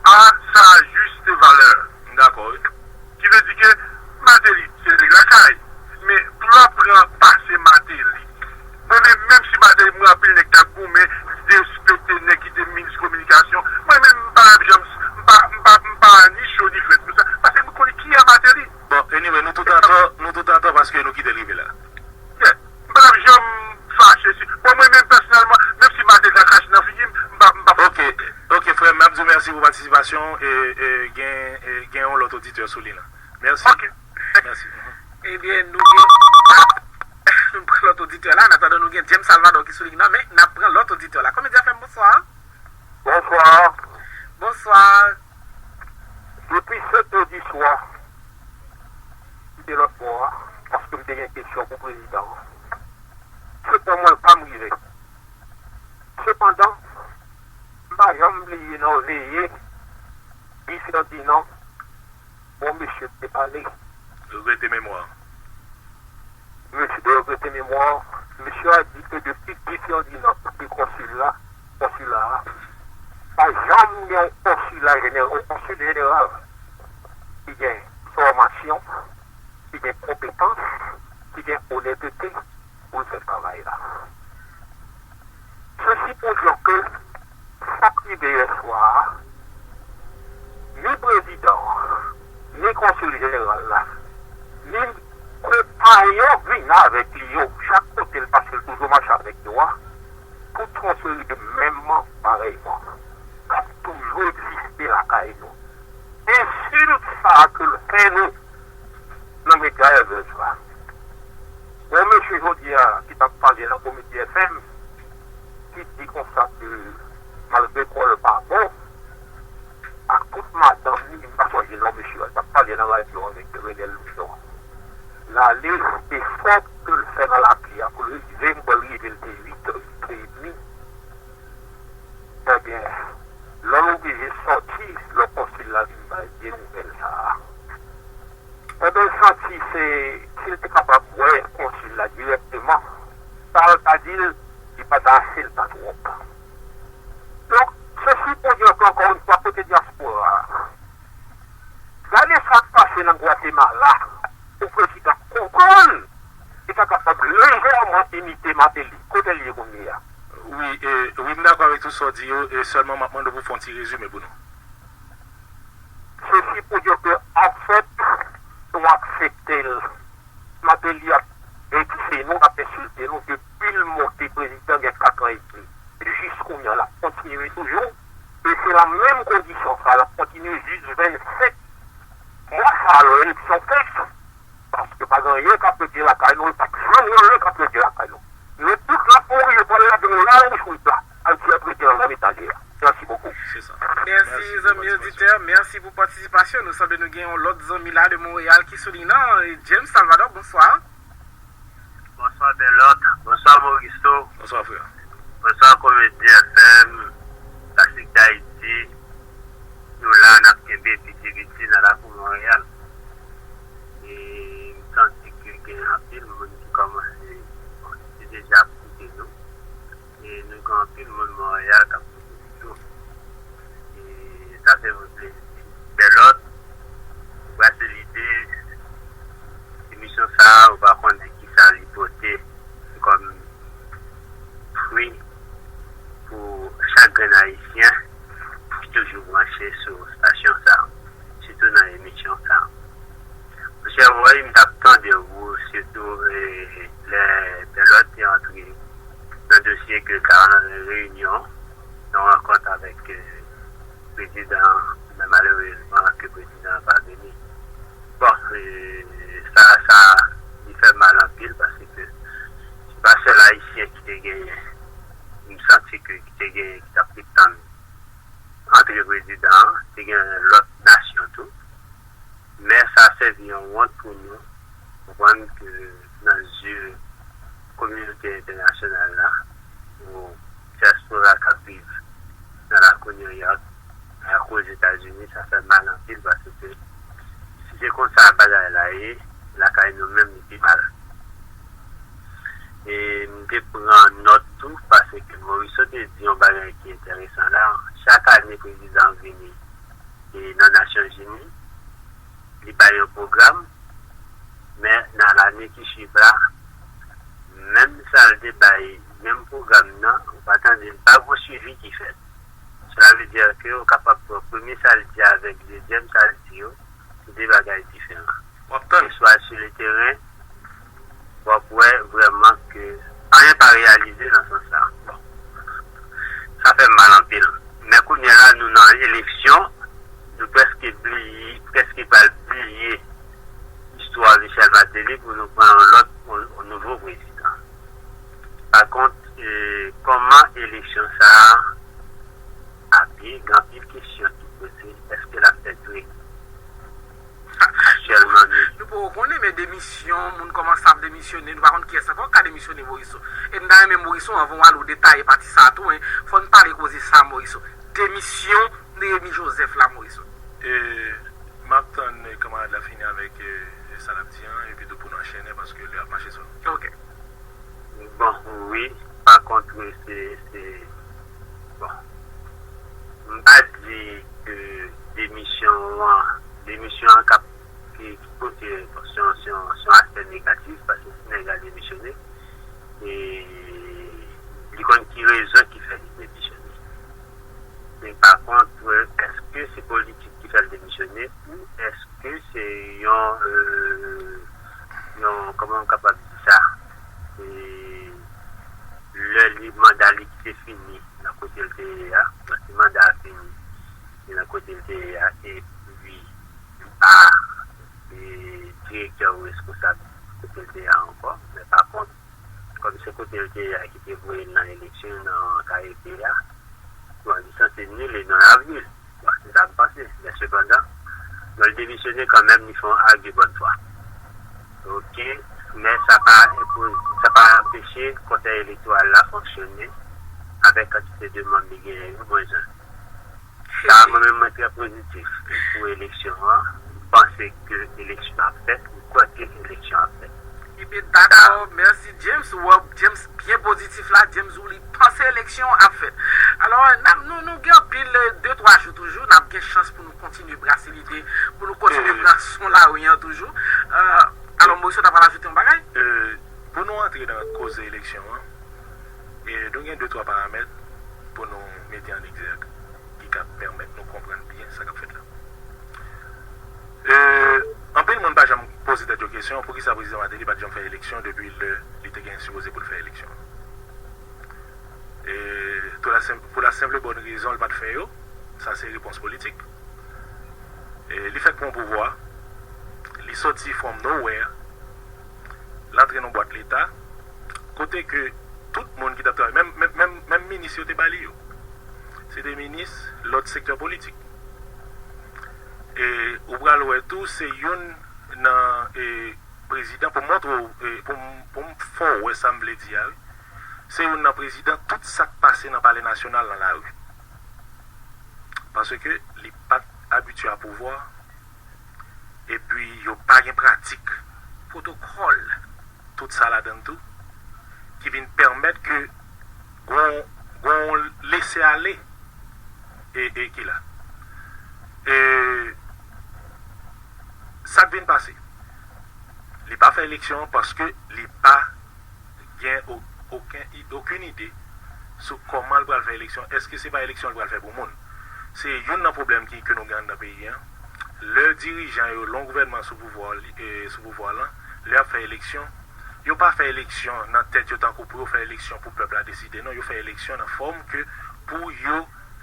à sa juste valeur. Dakò, wi. Ki vle di ke Martelly, se nèg lakay. Men pou l ap pran pase Martelly, mwen menm, menm si Martelly, m wè anpil nèg k ap goumen, li derespekte nèg ki te minis kominikasyon, mwen menm, m pa janm, m pa, m pa, m pa ni cho ni frèt pou sa, paske m konnen ki a Martelly. Bon, anyway, nou tout an tò, nou tout an tò paske nou kite l rive la. Yeah. M pa janm fache si, bon, mwen menm pèsonèlman, menm si Martelly ta krache nan figi m, m pa, m pa. Ok, ok, frè m, m ap di w mèsi pou patisipasyon w, e, e, gen, e, gen yon lòt oditè sou liy la. Mèsi. Ok. Mèsi. Mhm. Ebyen, nou gen, nou pran lòt oditè la. An atandan, nou gen James Salvador ki sou liy nan, men n ap pran lòt oditè la. Komedyen F M, bonswa. Bonswa. Bonswa. Depi sèt è di swa, m te lòt bò a, paske m te gen kesyon pou prezidan an. Se pou mwen, l pa m rive. Sepandan, m pa janm bliye nan veye Guy Ferdinand, bon mesye te pale. Regrete memwa. Mesye te regrete memwa. Mesye a di ke depi Guy Ferdinand te konsil la, konsila a, pa janm gen yon konsila jeneral, yon konsil jeneral ki gen fòmasyon, ki gen konpetans, ki gen onètete pou l fè travay la. Sesi pou di ke sa k rive yè swa a, ni prezidan an, ni konsil jeneral la, ni konpayon k vin avèk li yo, chak kote l pase, l toujou mache avèk yo a, tout yon seri de menm parèyman k ap toujou egziste lakay nou. Ensilt sa a ke l fè nou nan medya èvèz la. Yon mesye jodi a ki t ap pale nan Komedi F M, ki di konsa ke malgre kò l pa bon, ak tout madanm li, m pa sonje non mesye a, t ap pale nan radyo avèk Renel Louison. L ale, efò ke l fè nan lapli a pou l rive, m kwè l rive, l te uit è, uit è edmi. Ebyen, lè l oblije sòti, lè konsil la vin bay vye nouvèl sa a. Ebyen, l santi se, si l te kapab wè konsil la dirèkteman, sa l ta di l, li pa ta ase, l pa twòp. Donk, se sipozyon ke, ankò yon fwa, kote dyaspora a, gade sa k pase nan Gwatemala, pou prezidan konprann, li ta kapab lejèman imite Martelly. Kote l ye kounye a? Wi, e, wi, m dakò avèk tout sa w di yo, e sèlman m ap mande w pou w fè yon ti rezime pou nou. Se sipozyon ke, anfèt, nou aksepte l. Martelly ap vekse nou, ap ensilte nou depi l monte prezidan gen kat an edmi. Jis kounye a, l ap kontinye toujou. E se nan menm kondisyon sa a, l ap kontinye jis vennsenk mwa sa a, lè eleksyon fèt. Paske pa gen anyen k ap regle lakay nou, e pa t janm gen anyen k ap regle lakay nou. Nou tout n ap mouri, yo pral lage nou la nan bouch nou la. Ayiti ap rete nan menm eta l ye a. Mèsi bokou. Se sa. Mèsi, mèsi pou zanmi patisipasyon. Oditè. Mèsi pou patisipasyon. Nou sanble nou gen yon lòt zanmi la de Monreyal ki sou liy nan, e, James Salvador, bonswa. Bonswa, Bèlòt. Bonswa, Moriso. Bonswa, frè. Bonswa, Komedi F M, Klasik Dayiti. Nou la, n ap kenbe piti piti nan lakou Monreyal. E m santi ke gen anpil moun ki kòmanse, bon, ki deja ap koute nou. E nou gen anpil moun Monreyal k ap koute nou tou. E sa fè mwen plezi. Bèlòt, Brasilide, emisyon sa a, ou pa konnen kisa li pote kòm fwi pou chak grenn Ayisyen ki toujou branche sou Wi, m t ap tande w, sitou, e, lè Bèlòt te antre nan dosye ke l ta nan reyinyon, nan rankont avèk, e, prezidan an, men malerezman ke prezidan an pa vini. Bon, e, sa, sa, li fè mal anpil paske se pa sèl Ayisyen ki te genyen, m santi ke ki te genyen, ki t ap tann antre prezidan an, te gen lòt nasyon tou. Men sa sèvi yon wont pou nou konprann ke nan zye kominote entènasyonal la, pou dyaspora k ap viv nan lakou New York, ak Ozetazini, sa fè mal anpil paske si se konsa bagay la ye, lakay nou menm li pi mal. E m te pran nòt tou, paske Morisseau te di yon bagay ki enteresan la. Chak ane, prezidan vini e nan Nasyonzini, li bay yon pwogram, men nan lane ki swiv la, menm sa l te bay, menm pwogram nan, ou pa tande l, pa gen swivi ki fèt. Sela vle di ke ou kapab pran premye sa l di avèk dezyèm sa l di yo, se de bagay diferan. W ap tann. Oswa sou le teren, w ap wè vrèman ke anyen pa reyalize nan sans sa. Bon, sa fè m mal anpil. Men kounye a la, nou nan eleksyon, nou prèske bliye, prèske pral bliye istwa Michel Martelly pou nou pran yon lòt, yon, yon nouvo prezidan. Pa kont, e, kòman eleksyon sa a ap ye, gen anpil kesyon ki poze, èske l ap fèt vre? Aktyèlman, nou Nou poko konnen, men demisyon, moun kòmanse ap demisyone, nou pa konn kiyès ankò k ka demisyone Morisseau. E m ta renmen Morisseau, anvan w ale w detaye pati sa a tou, en, fò n pale koze sa a, Morisseau. Demisyon Néhémy Joseph la, Morisseau. E, m ap tann, e, kanmarad la fini avèk, e, sa l ap di an, epi tou pou n anchennen, paske lè ap mache sou nou. Ok. Bon, wi, pa kont, wi, se, se, bon, m pa di ke demisyon an, demisyon an k ap, ki, ki pote, bon, se yon, se yon, se yon aspè negatif, paske si nèg la demisyone, e li konn ki rezon ki fè li demisyone. Men pa kont, èske se politik ki fè l demisyone, ou èske se yon, euh, yon, kòman m kapab di sa? E lè li, manda li te fini nan kote l te ye a, lè manda a fini, e nan kote l te ye a, epi li pa, e, direktè ou responsab kote l te ye a ankò. Men pa kont, kòm se kote l te ye a ki te voye l nan eleksyon nan K E P a, bon, li sanse nil e non avril. Bon, se sa m panse. Men sepandan, lè l demisyone kanmenm, li fè yon argue bonne foi. Ok, men sa pa enpoze, sa pa anpeche Konsèy Elektoral la fonksyone avèk kantite de manm li genyen yo, mwen jan. Sa, mwen menm, mwen trè pozitif pou eleksyon an. M panse ke eleksyon ap fèt, m kwè ke eleksyon ap fèt. Ebyen, dakò, mèsi James. Ou wè, James byen pozitif la, James ou li panse eleksyon an ap fèt. Alò, n ap, nou, nou gen anpil, eh, de, twa jou toujou, n ap gen chans pou nou kontinye brase lide, pou nou kontinye pran son lari an toujou. Eh, alò, Morisseau ta pral ajoute yon bagay? Eh, pou nou antre nan koze eleksyon an, eh, nou gen de, twa paramèt pou nou mete an egzèg ki ka pèmèt nou konprann byen sa k ap fèt la. E, anpil moun pa janm poze tèt yo kesyon, poukisa prezidan Martelly pa t janm fè eleksyon depi lè li te gen sipoze pou l fè eleksyon? E, pou la senp, pou la senp e bòn rezon l pa t fè yo, sa se repons politik. E, li fèk pran pouvwa, li soti from nowhere, l antre nan bwat leta, kote ke tout moun ki t ap travay, menm, menm, menm, menm minis yo te ba li yo. Se te minis lòt sektè politik. E ou pral wè tou, se youn nan, e, prezidan, pou m montre w, e, pou m, pou m fè w wè sa m vle di a, wi. Se youn nan prezidan, tout sa k pase nan Palè Nasyonal nan lari. Paske li pa t abitye a pouvwa, epi yo pa gen pratik. Pwotokòl. Tout sa ladan tou, ki vin pèmèt ke gon, gon lese ale e, e ki la. E sa k vin pase, li pa fè eleksyon an paske li pa gen o-, okenn i-, okenn ide sou kòman l pral fè eleksyon. Èske se pa eleksyon l pral fè pou moun? Se youn nan pwoblèm ki, ke nou gen anndan peyi an. Lè dirijan yo, lè yon gouvènman sou pouvwa, sou pouvwa lan, lè y ap fè eleksyon, yo pa fè eleksyon nan tèt yo tankou pou yo fè eleksyon pou pèp la deside, non, yo fè eleksyon nan fòm ke pou yo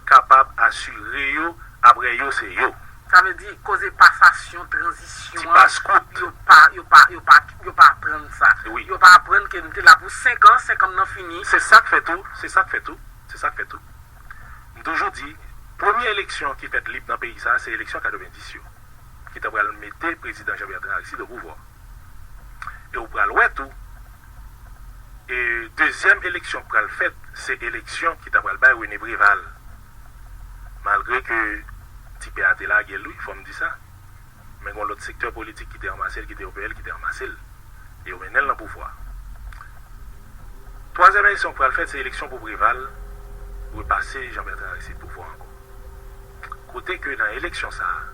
kapab asire yo, apre yo se yo. Sa vle di, koze pasasyon, tranzisyon an, yo pa, yo pa, yo pa, yo pa aprann sa. Yo pa aprann ke nou te la pou senk an, senk an nan fini. Se sa k fè tou, se sa k fè tou, se sa k fè tou. M toujou di, premye eleksyon ki fèt lib nan peyi sa, se eleksyon katrevenndis yo, ki ta pral mete prezidan Jean Bertrand Aristide o pouvwa. E ou pral wè tou, e dezyèm eleksyon k pral fèt, se eleksyon ki ta pral bay René Préval. Malgre ke Ti Pè a te lage l, wi, fò m di sa. Men gen yon lòt sektè politik ki te ranmase l, ki te O P L, ki te ranmase l. E yo mennen l nan pouvwa. Twazyèm eleksyon k pral fèt, se eleksyon pou Préval repase Jean Bertrand Aristide pouvwa ankò. Kote ke nan eleksyon sa a,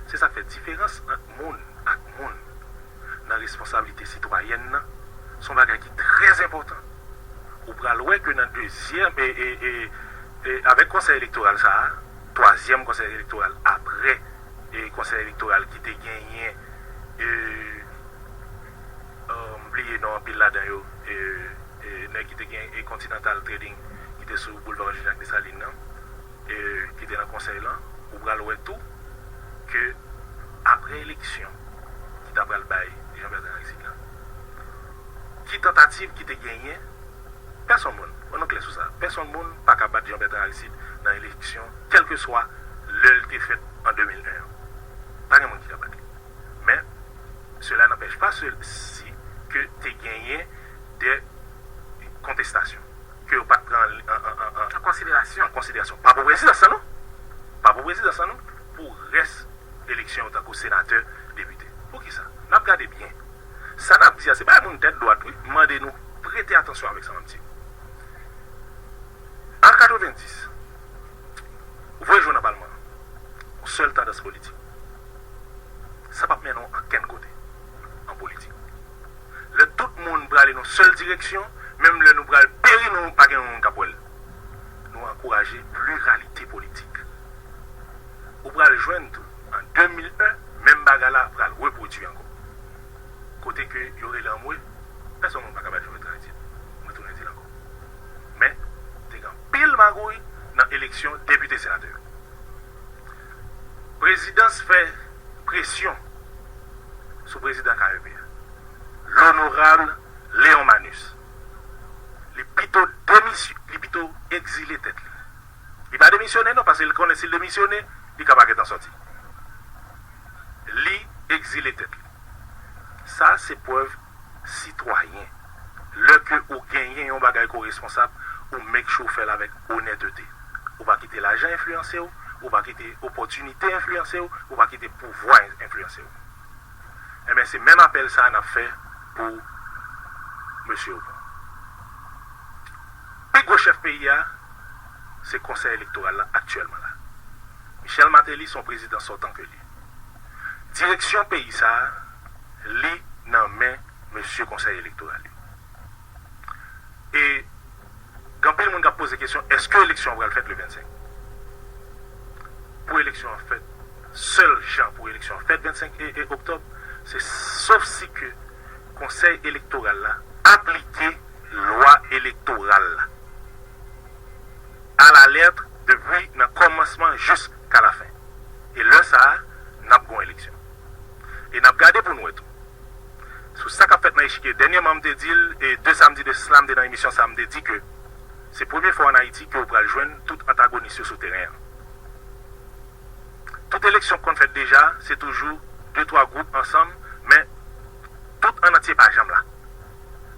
se sa k fè diferans ant moun ak moun nan responsablite sitwayèn nan, se yon bagay ki trè enpòtan. Ou pral wè ke nan dezyèm, e, e, e, e avèk konsèy elektoral sa a, twazyèm konsèy elektoral apre, e konsèy elektoral ki te genyen, e, m bliye non anpil ladan yo, e, e nèg ki te gen, e Continental Trading ki te sou boulva Jean-Jacques Dessalines nan, e ki te nan konsèy lan, ou pral wè tou ke apre eleksyon ki ta pral bay Jean Bertrand Aristide lan, ki tantativ ki te genyen, pèsonn moun, ann nou klè sou sa, pèsonn moun pa ka bat Jean Bertrand Aristide nan eleksyon, kèlkeswa lè l te fèt an de mil en an. Pa gen moun ki ka bat li. Men, cela n'empêche pas si ke te genyen de kontestasyon ke yo pa t pran an, an, an, an, an konsiderasyon. An konsiderasyon. Pa pou prezidans lan non. Pa pou prezidans lan non. Pou rès eleksyon yo tankou senatè, depite. Poukisa? N ap gade byen. Sa n ap di a, se bagay moun tèt dwat wi. M mande nou prete atansyon avèk sa m ap di. An katrevenndis, ou voye jwe nan palman an. Yon sèl tandans politik. Sa p ap mennen w ankenn kote an politik. Lè tout moun prale nan yon sèl direksyon, menm lè nou pral peri, nou pa gen yon moun k ap wè l. Nou ankouraje pliralite politik. Ou pral jwenn tou, an de mil en, menm bagay la pral repwodui ankò. Kote ke yo rele anmwe, pèsonn moun pa ka bat Jovenel Moïse. Mwen tounen di l ankò. Men, te gen anpil magouy nan eleksyon depite senatè yo. Prezidans fè presyon sou prezidan K E P a, Lonorab Léon Manus. Li pito demisy-, li pito egzile tèt li. Li pa demisyone non, paske li konnen si l demisyone, li ka pa gentan sòti. Li egzile tèt li. Sa se prèv sitwayen. Lè ke ou genyen yon bagay ke w responsab, ou make sure w fè l avèk onètete. Ou pa kite lajan enfliyanse w, ou pa kite opòtinite enfliyanse w, ou pa kite pouvwa enfliyanse w. Enben, se menm apèl sa a n ap fè pou mesye yo pran. Pi gwo chèf peyi a, se konsèy elektoral la aktyèlman la. Michel Martelly se yon prezidan sòtan ke li. Direksyon peyi sa a, li nan men mesye konsèy elektoral yo. E gen anpil moun k ap poze kesyon, èske eleksyon an pral fèt le vennsenk? Pou eleksyon an fèt, sèl jan pou eleksyon an fèt vennsenk e, e oktòb, se sof si ke konsèy elektoral la aplike lwa elektoral la. Alalèt depi nan kòmansman jiska lafen. E lè sa a, n ap gen yon eleksyon. E n ap gade pou n wè tou. Sou sa k ap fèt nan echikye. Dènyèman, m te di l, e de samdi de sila, m te nan emisyon sa a, m te di ke se premye fwa ann Ayiti ke w pral jwenn tout antagonis yo sou teren an. Tout eleksyon k konn fèt deja, se toujou de twa gwoup ansanm, men tout an antye pa janm la.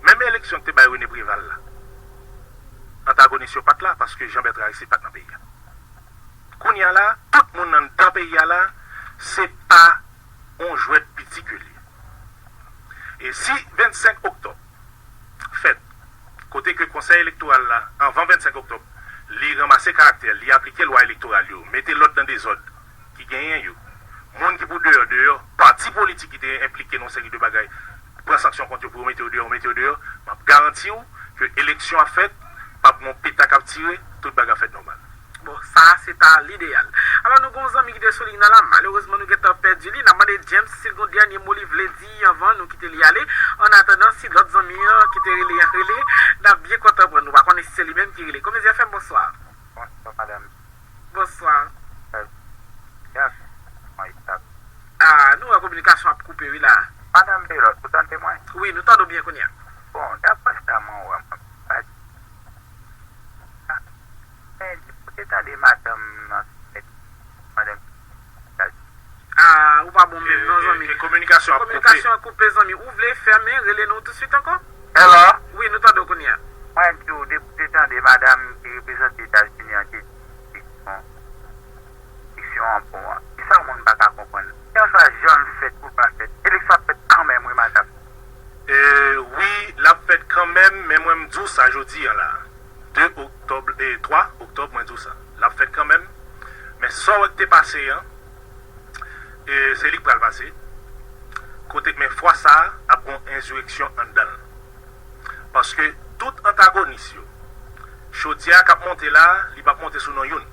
Menm eleksyon ki te bay René Préval la, antagonis yo pa t la paske Jean Bertrand Aristide pa t nan peyi a. Kounye a la, tout moun anndan peyi a la, se pa yon jwèt piti ke l ye. E si vennsenk oktòb fèt, kote ke Konsèy Elektoral la, anvan vennsenk oktòb, li ranmase karaktè l, li aplike lwa elektoral yo, mete lòd nan dezòd ki genyen yo, moun ki pou deyò, deyò, pati politik ki te enplike nan yon seri de bagay, pran sanksyon kont yo pou yo mete yo deyò, yo mete yo deyò, m ap garanti w ke eleksyon ap fèt, p ap gen yon peta k ap tire, tout bagay ap fèt nòmal. Bon, sa a se ta lideyal. Alò, nou gen yon zanmi ki te sou liy nan la, malerezman, nou gentan pèdi li. N ap mande James si l gen yon dènye mo li vle di anvan nou kite li ale. Annatandan, si lòt zanmi an ki te rele an rele, n ap byen kontan pran. Nou pa konnen si se li menm ki rele. Komedyen F M, bonswa. Bonswa, madanm. Bonswa. Ah, nou wè kominikasyon ap koupe, wi, la. Madanm Belot, ou tande mwen? Wi, nou tande w byen kounye a. Bon, daprè sa mwen wè, mwen pa di. Men, ou te tande madanm nan fèt, madanm. Ah, ou pa bon menm non, zanmi. Kominikasyon ap koupe. Kominikasyon ap koupe, zanmi. Ou vle fèmen, rele nou tousuit ankò? Hello? Wi, nou tande w kounye a. Mwen di w, depi w te tande madanm ki reprezante Etazini an te di eleksyon, eleksyon an bon an. Kisa yon moun pa ka konprann? Kèlkeswa jan l fèt ou pa fèt, eleksyon ap fèt kanmenm, wi, madanm. E, wi, l ap fèt kanmenm, men mwen m di w sa jodi a la. De oktòb, e, twa oktòb, mwen di w sa. L ap fèt kanmenm, men sa w wè k te pase an, e, se li k pral pase. Kote, men fwa sa a, ap gen yon ensireksyon anndan l. Paske tout antagonis yo, chodyè a k ap monte la, li p ap monte sou non youn.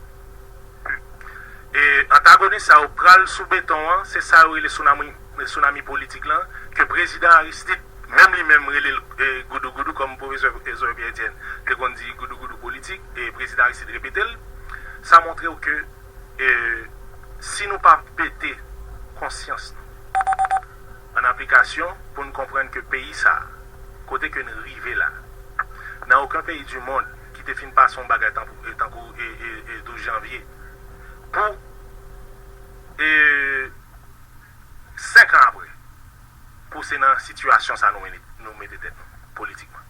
E antagonis sa yo pral sou beton an, se sa yo rele tsunami, tsunami politik lan, ke prezidan Aristide, menm li menm rele l, e, goudougoudou, kòm pwofesè Zoe Pierre Etienne te konn di goudougoudou politik, e prezidan Aristide repete l. Sa montre w ke, e, si nou pa mete konsyans nou an aplikasyon pou n konprann ke peyi sa a, kote ke n rive la, nan okenn peyi di mond ki te fin pase yon bagay tankou, e, tankou, e, e, e, douz janvye, pou, e, senk an apre, pou se nan sitiyasyon sa nou mete, nou mete tèt nou politikman.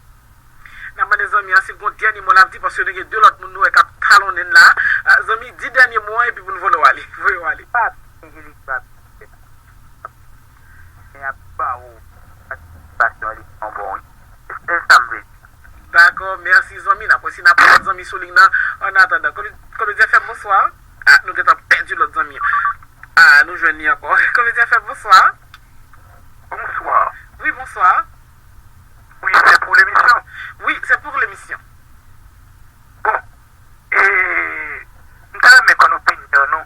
N ap mande zanmi an si l gen yon dènye mo l ap di, paske nou gen de lòt moun nou wè k ap talonnen n la. Ah, zanmi, di dènye mo an epi pou n voye w ale. Voye w ale. Pa gen eleksyon ap fèt. Men y ap ba w patisipasyon eleksyon bon wi. Se sèl sa m vle di. Dakò, mèsi zanmi. N ap wè si n ap pran lòt zanmi sou liy nan. Annatandan, Komedyen F M, bonswa. Ah, nou gentan pèdi lòt zanmi an. Ah, nou jwenn li ankò. Komedyen F M, bonswa. Bonswa. Wi, bonswa. Wi, se pou lemisyon. Wi, se pou lemisyon. Bon, e, m ta renmen konn opinyon nou.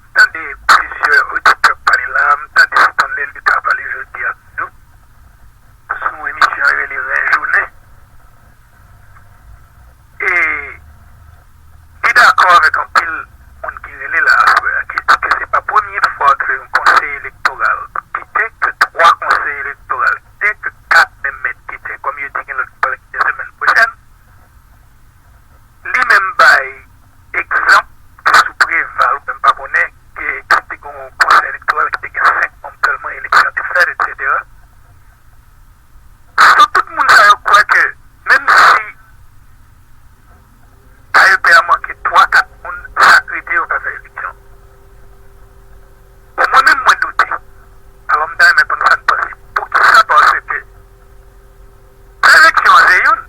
M tande plizyè oditè pale la, m tande Stanley Luther pale jodi a toujou sou emisyon yo rele Ren Jounen. E li dakò avèk anpil moun ki rele la aswè a, ki di ke se pa premye fwa ke yon konsèy elektoral kite, ke twa konsèy elektoral kite, ke kat menm mèt kite, kòm yo di gen lòt ki pral kite semèn pwochèn. Li menm bay egzanp sou Preval, ou menm pa konnen, ke, ke te gen yon konsèy elektoral ki te gen senk manm sèlman, eleksyon te fèt, etsetera. Sou tout moun sa yo kwè ke menm si A E P a manke twa, kat moun, sa k rete yo pa fè eleksyon. Bon, mwen menm, mwen doute. Alò, m ta renmen konn sa n panse. Poukisa? Paske fè eleksyon an se youn,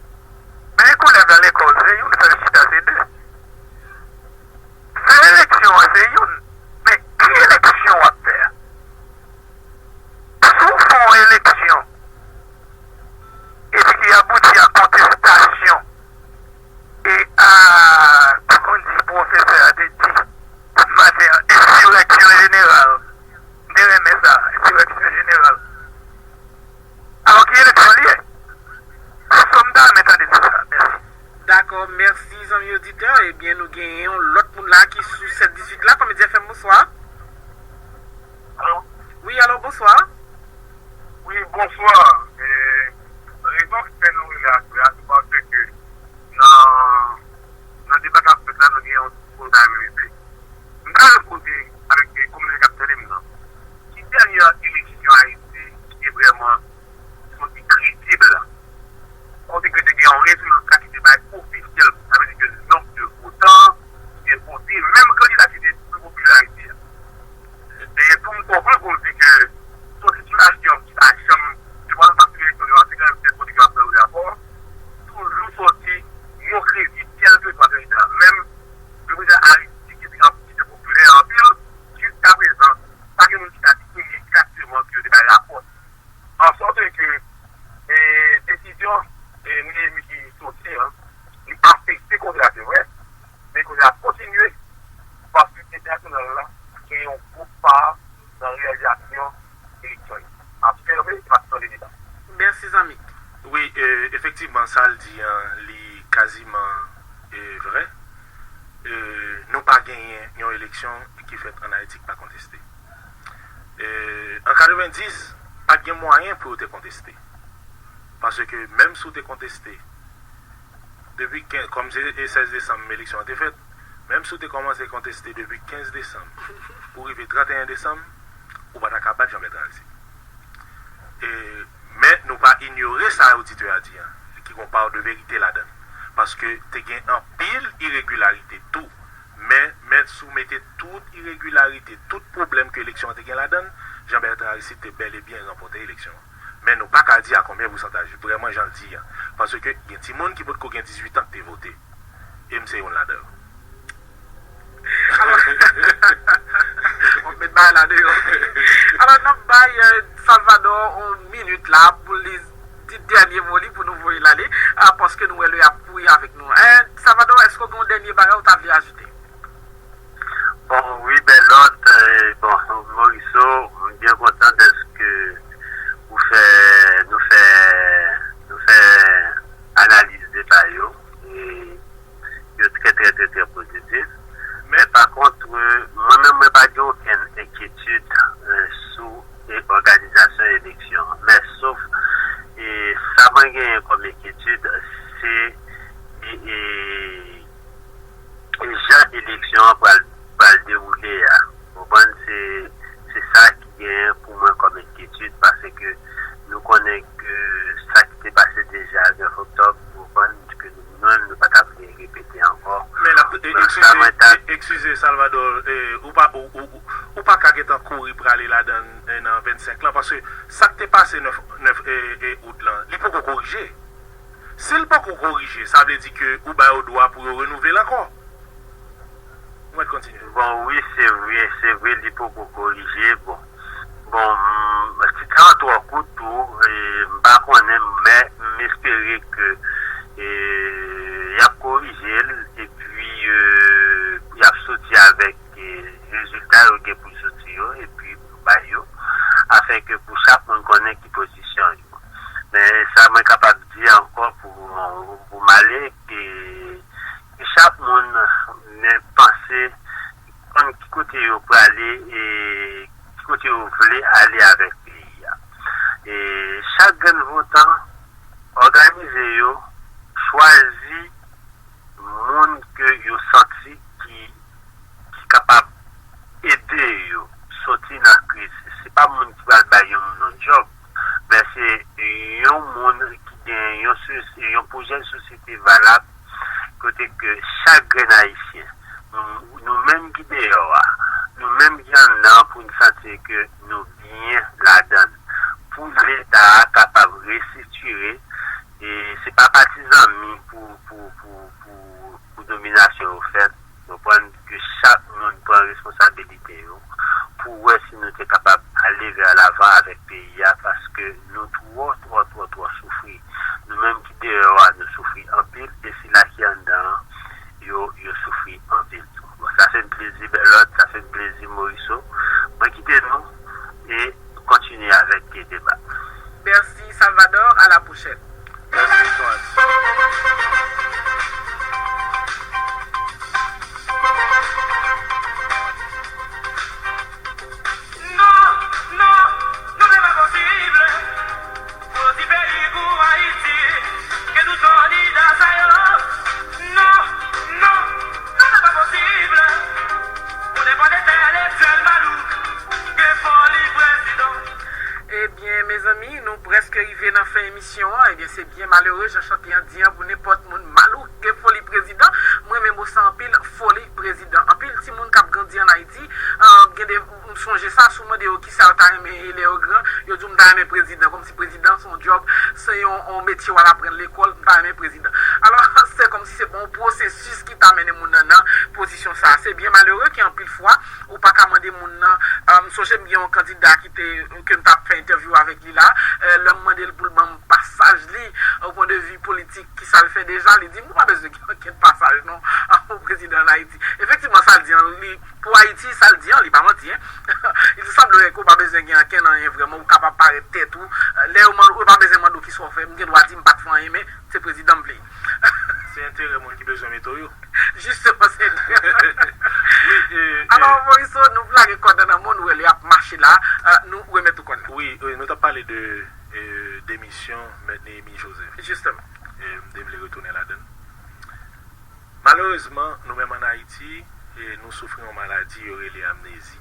men koulèv nan lekòl se youn, fè l chita se de. Fè eleksyon an se youn, men ki eleksyon w ap fè a? Si w fè yon eleksyon epi ki abouti a kontestasyon e a, jan pwofesè a te di maten an, ensireksyon jeneral, m te renmen sa, ensireksyon jeneral. Alò, ki eleksyon li ye? Se sa m ta renmen tande sou sa. Mèsi. Dakò, mèsi, zanmi oditè. Ebyen, nou genyen yon lòt moun la ki sou sèt dizuit la. Komedyen F M, bonswa. Alo? Wi, alo, bonswa. Wi, bonswa. E, rezon ki fè nou rele aswè a, se paske nan, nan deba k ap fèt la, nou gen yon ti pwoblèm rete. M ta renmen poze avèk, e, kominotè k ap tande m nan. Ki dènye eleksyon Ayiti ki te vrèman soti kredib? Kote ke te gen yon rezilta ki te bay ofisyèl, sa vle di ke nonb de votan ki te vote, menm kandida ki te pi popilè Ayiti a. E pou m konklwi, pou m di ke sou sitiyasyon ki pa janm, se pa nan pati eleksyon yo a, se kanmenm tèt kote ke yo ap fè rapò, toujou soti non kredib, kèlkeswa kandida. Menm le prezidan Aristide ki te, ki te popilè anpil, jiskaprezan, pa gen moun ki ka di egzakteman ke yo te bay rapò. An sòt ke, e, desizyon, e, Neyemi ki soti an, li afekte kongre a, se vre, men kongre a ap kontinye, nan reyalizasyon eleksyon yo. Ap fèmen epi m ap tande deba. Mèsi, zanmi. Wi, e, efektivman, sa l di an, li kaziman, e, vrè. E, nou pa genyen yon eleksyon ki fèt ann Ayiti ki pa konteste. E, an katrevenndis, pa t gen mwayen pou yo te konteste. Paske menm si w te konteste, depi kenz, kòm se e sèz desanm eleksyon an te fèt, menm si w te kòmanse konteste depi kenz desanm pou rive tranteyen desanm, ou pa ta ka bat Jean Bertrand Aristide. E, men nou pa inyore sa oditè a di an, ki gen yon pa de verite ladan l. Paske te gen anpil iregilarite tou. Men, men si w mete tout iregilarite, tout pwoblèm ke eleksyon an te gen ladan l, Jean Bertrand Aristide te bèl e byen ranpòte eleksyon an. Men nou pa ka di a konbyen pousantaj, vrèman jan l di an. Paske gen timoun ki potko gen dizuit an ki te vote. E m se youn ladan yo. Alò, w ap met bagay la deyò. Alò, n ap bay, eh, Salvador yon minit la pou li di dènye mo li pou nou voye l ale, ah, paske nou wè lè y ap kouri avèk nou. Eh, Salvador, èske w gen yon dènye bagay ou ta vle ajoute? Bon, wi, Bèlòt, eh, bon, Morisseau, m byen kontan dèske ou fè, nou fè, nou fè analiz deba yo. E yo trè, trè, trè, trè pozitif. Men pa kont, eh, mwen menm, mwen pa gen okenn enkyetid, eh, sou, eh, òganizasyon eleksyon an. Men sof, eh, sa mwen genyen kòm enkyetid, se, eh, eh, jan eleksyon an pral, pral dewoule a. Ou konprann? Se, se sa ki genyen pou mwen kòm enkyetid, paske nou konnen ke sa ki te pase deja nèf oktòb, ou konprann, ke nou menm, nou pa ta vle repete ankò. Men l ap, e, Bon, eskize, sa mwen ta e, eskize, Salvador, e, ou pa, ou, ou, ou, ou pa ka gentan kouri prale ladan, e, nan vennsenk lan, paske sa k te pase nèf, nèf, e, e, out lan, li poko korije. Si l poko korije, sa vle di ke ou ba yo dwa pou yo renouvle l ankò. Ou mèt kontinye. Bon, wi, se vre, se vre, li poko korije. Bon, bon, m, ti tan twò kout tou, e, m pa konnen, men m espere ke, e, y ap korije l, epi, e, y ap soti avèk, e, rezilta yo gen pou soti yo, epi pou bay yo, afenke pou chak moun konnen ki pozisyon yo. Men sa mwen kapab di ankò pou, pou m ale, ke, ke chak moun men panse konn ki kote yo prale e ki kote yo vle ale avèk peyi a. E chak grenn votan, òganize yo, chwazi moun ke yo santi ki, ki kapab ede yo soti nan kriz. Se pa moun ki pral bay yon moun yon djòb, men se yon moun ki gen yon, yon pwojè sosyete valab, kote ke chak grenn Ayisyen, nou, nou menm ki deyò a, nou menm ki anndan an, pou n santi ke nou byen ladan l. Pou Leta a kapab restriktiye, e se pa pati zanmi pou, pou, pou, pou, pou dominasyon yo fèt. Konprann ke chak moun pran responsabilite yo pou wè si nou te kapab ale vè lavan avèk peyi a, paske nou twò, twò, twò, twò soufri. Nou menm ki deyò a, nou soufri anpil, e sila ki anndan an, yo, yo soufri anpil tou. Bon, sa fè m plezi, Bèlòt, sa fè m plezi, Morisseau. Mwen kite nou e kontinye avèk deba. Mèsi, Salvador. À la prochaine. Mèsi, Antoine. Non, non, non, se pa posib. Pou ti peyi pou Ayiti, ke nou solidè sa yo. Non, non, non, se pa posib. Pou nenpòt entèlektyèl malouk, gen foli prezidan. Ebyen, mezanmi, nou prèske rive nan fen emisyon an. Ebyen, se byen malere, jan chante an di an, pou nenpòt moun malouk, gen foli prezidan. Mwen renmen mo sa anpil, foli prezidan. Anpil timoun k ap grandi ann Ayiti, ah, gen de, m sonje sa, si w mande yo kisa yo ta renmen ye lè yo gran, yo di w, "M ta renmen prezidan," kòmsi prezidan se yon djòb, se yon, yon metye w al aprann lekòl, "M ta renmen prezidan." Alò, se kòmsi se pa yon pwosesis ki ta mennen moun nan nan pozisyon sa a. Se byen malere ke anpil fwa, ou pa ka mande moun nan, ah, m sonje m gen yon kandida ki te, ke m t ap fè entèvyou avèk li la, eh, lè m mande l pou l ban m pasaj li, o pwen de vi politik, kisa l fè deja, li di m, "Ou pa bezwen gen okenn pasaj non, pou prezidan ann Ayiti." Efektivman, sa l di an, li, pou Ayiti, sa l di an, li pa manti, en. Li te sanble Ou pa bezwen gen ankenn anyen vrèman, ou kapab parèt tèt ou. Lè yo mande, ou pa bezwen mande w kisa w fè, m gen dwa di m pa t fè anyen, men se prezidan m vle. Se enterè moun ki bezwen mete w yo. Jisteman, se enterè. Wi, e, e, alò, Morisseau, nou lage kòd la nan men w, nou wè lè y ap mache la, e, nou remèt ou kòd la. Wi, wi, nou t ap pale de, e, demisyon Mèt Néhémy Joseph. Jisteman. E, m te vle retounen ladan l. Malerezman, nou menm ann Ayiti, e, nou soufri yon maladi yo rele amnezi.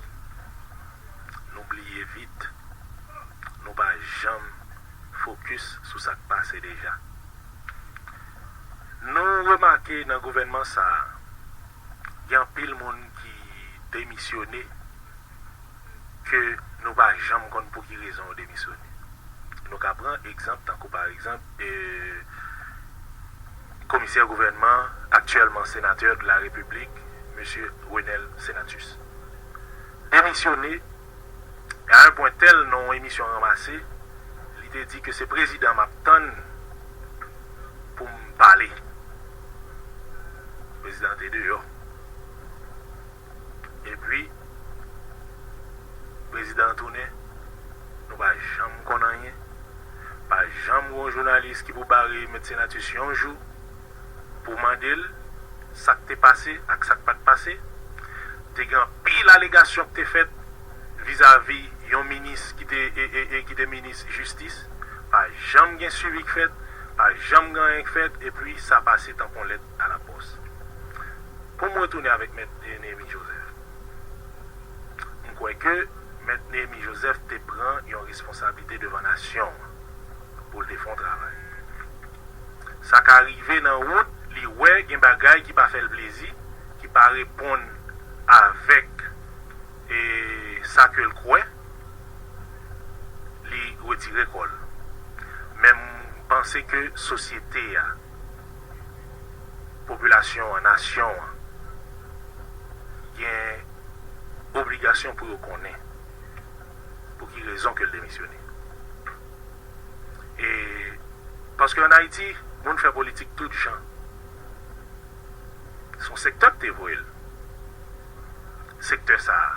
Nou bliye vit. Nou pa janm fokis sou sa k pase deja. Nou remake nan gouvènman sa a, gen anpil moun ki demisyone ke nou pa janm konn pou ki rezon yo demisyone. Nou ka pran egzanp tankou pa egzanp, e, komisè gouvènman, aktyèlman senatè de la Repiblik, mesye Renel Senatus. Demisyone a yon pwen tèl nan yon emisyon ranmase, li te di ke se prezidan m ap tann pou m pale. Prezidan te deyò. Epi, prezidan an tounen, nou pa janm konn anyen. Pa janm gen yon jounalis ki pou bare Mèt Senatus yon jou pou mande l sa k te pase ak sa k pa t pase. Te gen anpil alegasyon k te fèt vizavi yon minis ki te, e, e, e, ki te minis jistis. Pa janm gen swivi k fèt, pa janm gen anyen k fèt, epi sa pase tankou yon lèt alapòs. Pou m retounen avèk Mèt Néhémy Joseph, m kwè ke Mèt Néhémy Joseph te pran yon responsablite devan nasyon an pou l te fè yon travay. Sa ka rive nan wout, li wè gen bagay ki pa fè l plezi, ki pa reponn avèk, e, sa ke l kwè, li retire kò l. Men m panse ke sosyete a, popilasyon an, nasyon an, gen obligasyon pou yo konnen pou ki rezon ke l demisyone. E, paske ann Ayiti, moun fè politik tout jan. Se yon sektè ki te voye l. Sektè sa a,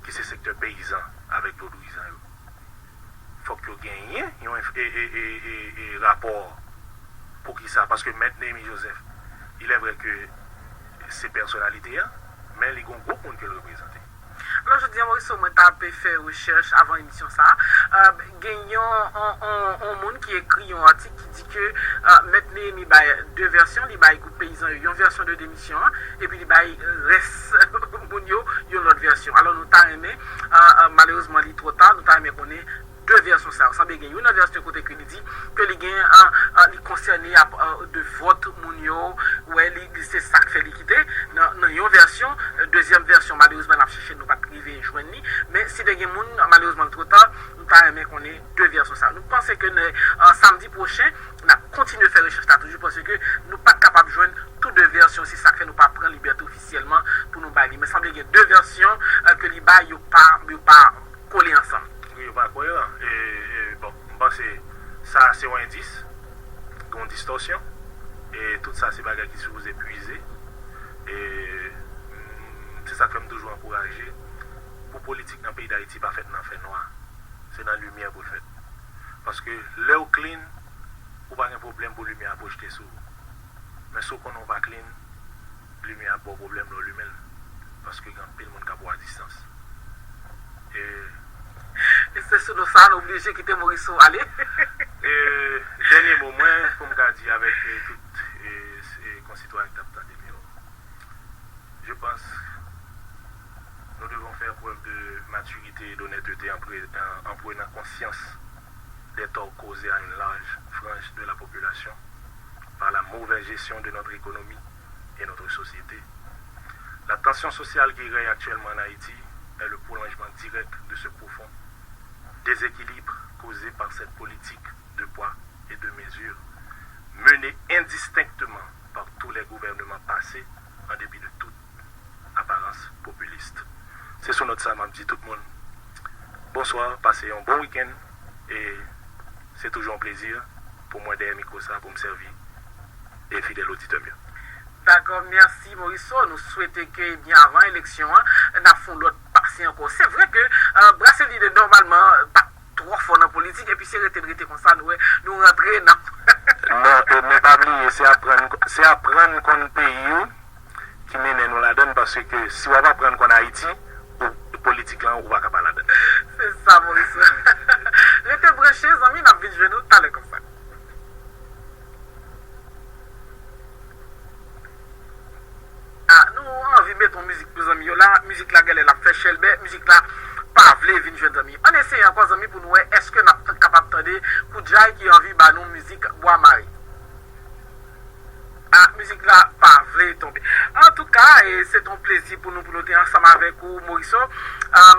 ki se sektè peyizan avèk vodouyizan yo. Fòk yo genyen yon enf-, e, e, e, e, e rapò. Poukisa? Paske Mèt Néhémy Joseph, il est vrai que se pèsonalite a, men li gen yon gwoup moun ke l reprezante. Alò, jodi a, Morisseau, mwen t ape fè rechèch avan emisyon sa a. Euh, gen yon, on, on, on moun ki ekri yon atik ki di ke, euh, Mèt Néhémy bay de vèsyon, li bay gwoup peyizan yo yon vèsyon de demisyon an, epi li bay rès moun yo yon lòt vèsyon. Alò, nou ta renmen, euh, euh, malerezman, li twò ta, nou ta renmen konnen de vèsyon sa yo. Sanble gen youn nan vèsyon kote ke li di ke li gen, euh, euh, li konsène ap, euh, de vòt moun yo, wè li, li se sa k fè li kite nan, nan yon vèsyon, euh, dezyèm vèsyon, malerezman, n ap chèche, nou pa t rive jwenn li. Men si te gen moun, malerezman, l twò ta, nou ta renmen konnen de vèsyon sa yo. Nou panse ke nan, euh, samdi pwochen, n ap kontinye fè rechèch la toujou, paske nou pa t kapab jwenn tou de vèsyon, se sa k fè nou pa pran libète ofisyèlman pou nou bay li. Men sanble gen de vèsyon, euh, ke li bay, yo pa, yo pa kole ansanm. Wi, yo pa koeran. E, e, bon, m panse sa se yon endis, gen yon distòsyon. E tout sa se bagay ki sipoze pwize. E, mm, se sa k fè m toujou ankouraje pou politik nan peyi Dayiti pa fèt nan fènwa. Se nan limyè pou l fèt. Paske lè w clean, ou pa gen pwoblèm pou limyè a pwojte sou ou. Men si w konnen w pa clean, limyè a ap ba w pwoblèm lè w limen l. Paske gen anpil moun k ap wè w a distans. E, e se sou non sa a, nou oblije kite Morisseau ale. E, dènye mo mwen, pou m ka di avèk, e, tout, e, e, konsitwayen k t ap tande m yo, je pense nous devons faire preuve de maturité et d'honnêteté en pre-, en, en prenant conscience des torts causés à une large frange de la population par la mauvaise gestion de notre économie et notre société. La tension sociale qui règne actuellement en Haïti est le prolongement direct de ce profond déséquilibre causé par cette politique de poids et de mesure menée indistinctement par tous les gouvernements passés en dépit de toute apparence populiste. Se sou nòt sa m ap di tout moun bonswa, pase yon bon wikenn, e se toujou yon plezi pou mwen dèyè mikwo sa pou m sèvi e fidèl oditè m yo. Dakò, mèsi Morisseau. Nou swete ke, ebyen, avan eleksyon an, n ap fè yon lòt pase ankò. Se vre ke, Ah, Brasserie de nòmalman pa twò fò nan politik, epi se rete l rete konsa, nou wè, nou rantre nan. Non, e, men pa bliye, se aprann, se aprann konn peyi w ki mennen nou ladann, paske si w ap aprann konn Ayiti, ou, politik lan, ou pa ka pa ladann. Se sa, Moris. Rete branche, zanmi, n ap vin jwenn ou talè konsa. Ah, nou anvi met yon mizik pou zanmi yo la. Mizik la genlè l ap fè chèlbè. Mizik la pa vle vin jwenn zanmi. Ann eseye ankò, zanmi, pou nou wè èske n ap t- kapab tande Koudjay ki anvi ba nou mizik Bwa Mare. Ah, mizik la pa vle tonbe. Antouka, e, se t on plezi pou nou pou nou te ansanm avèk ou, Moriso. Ah,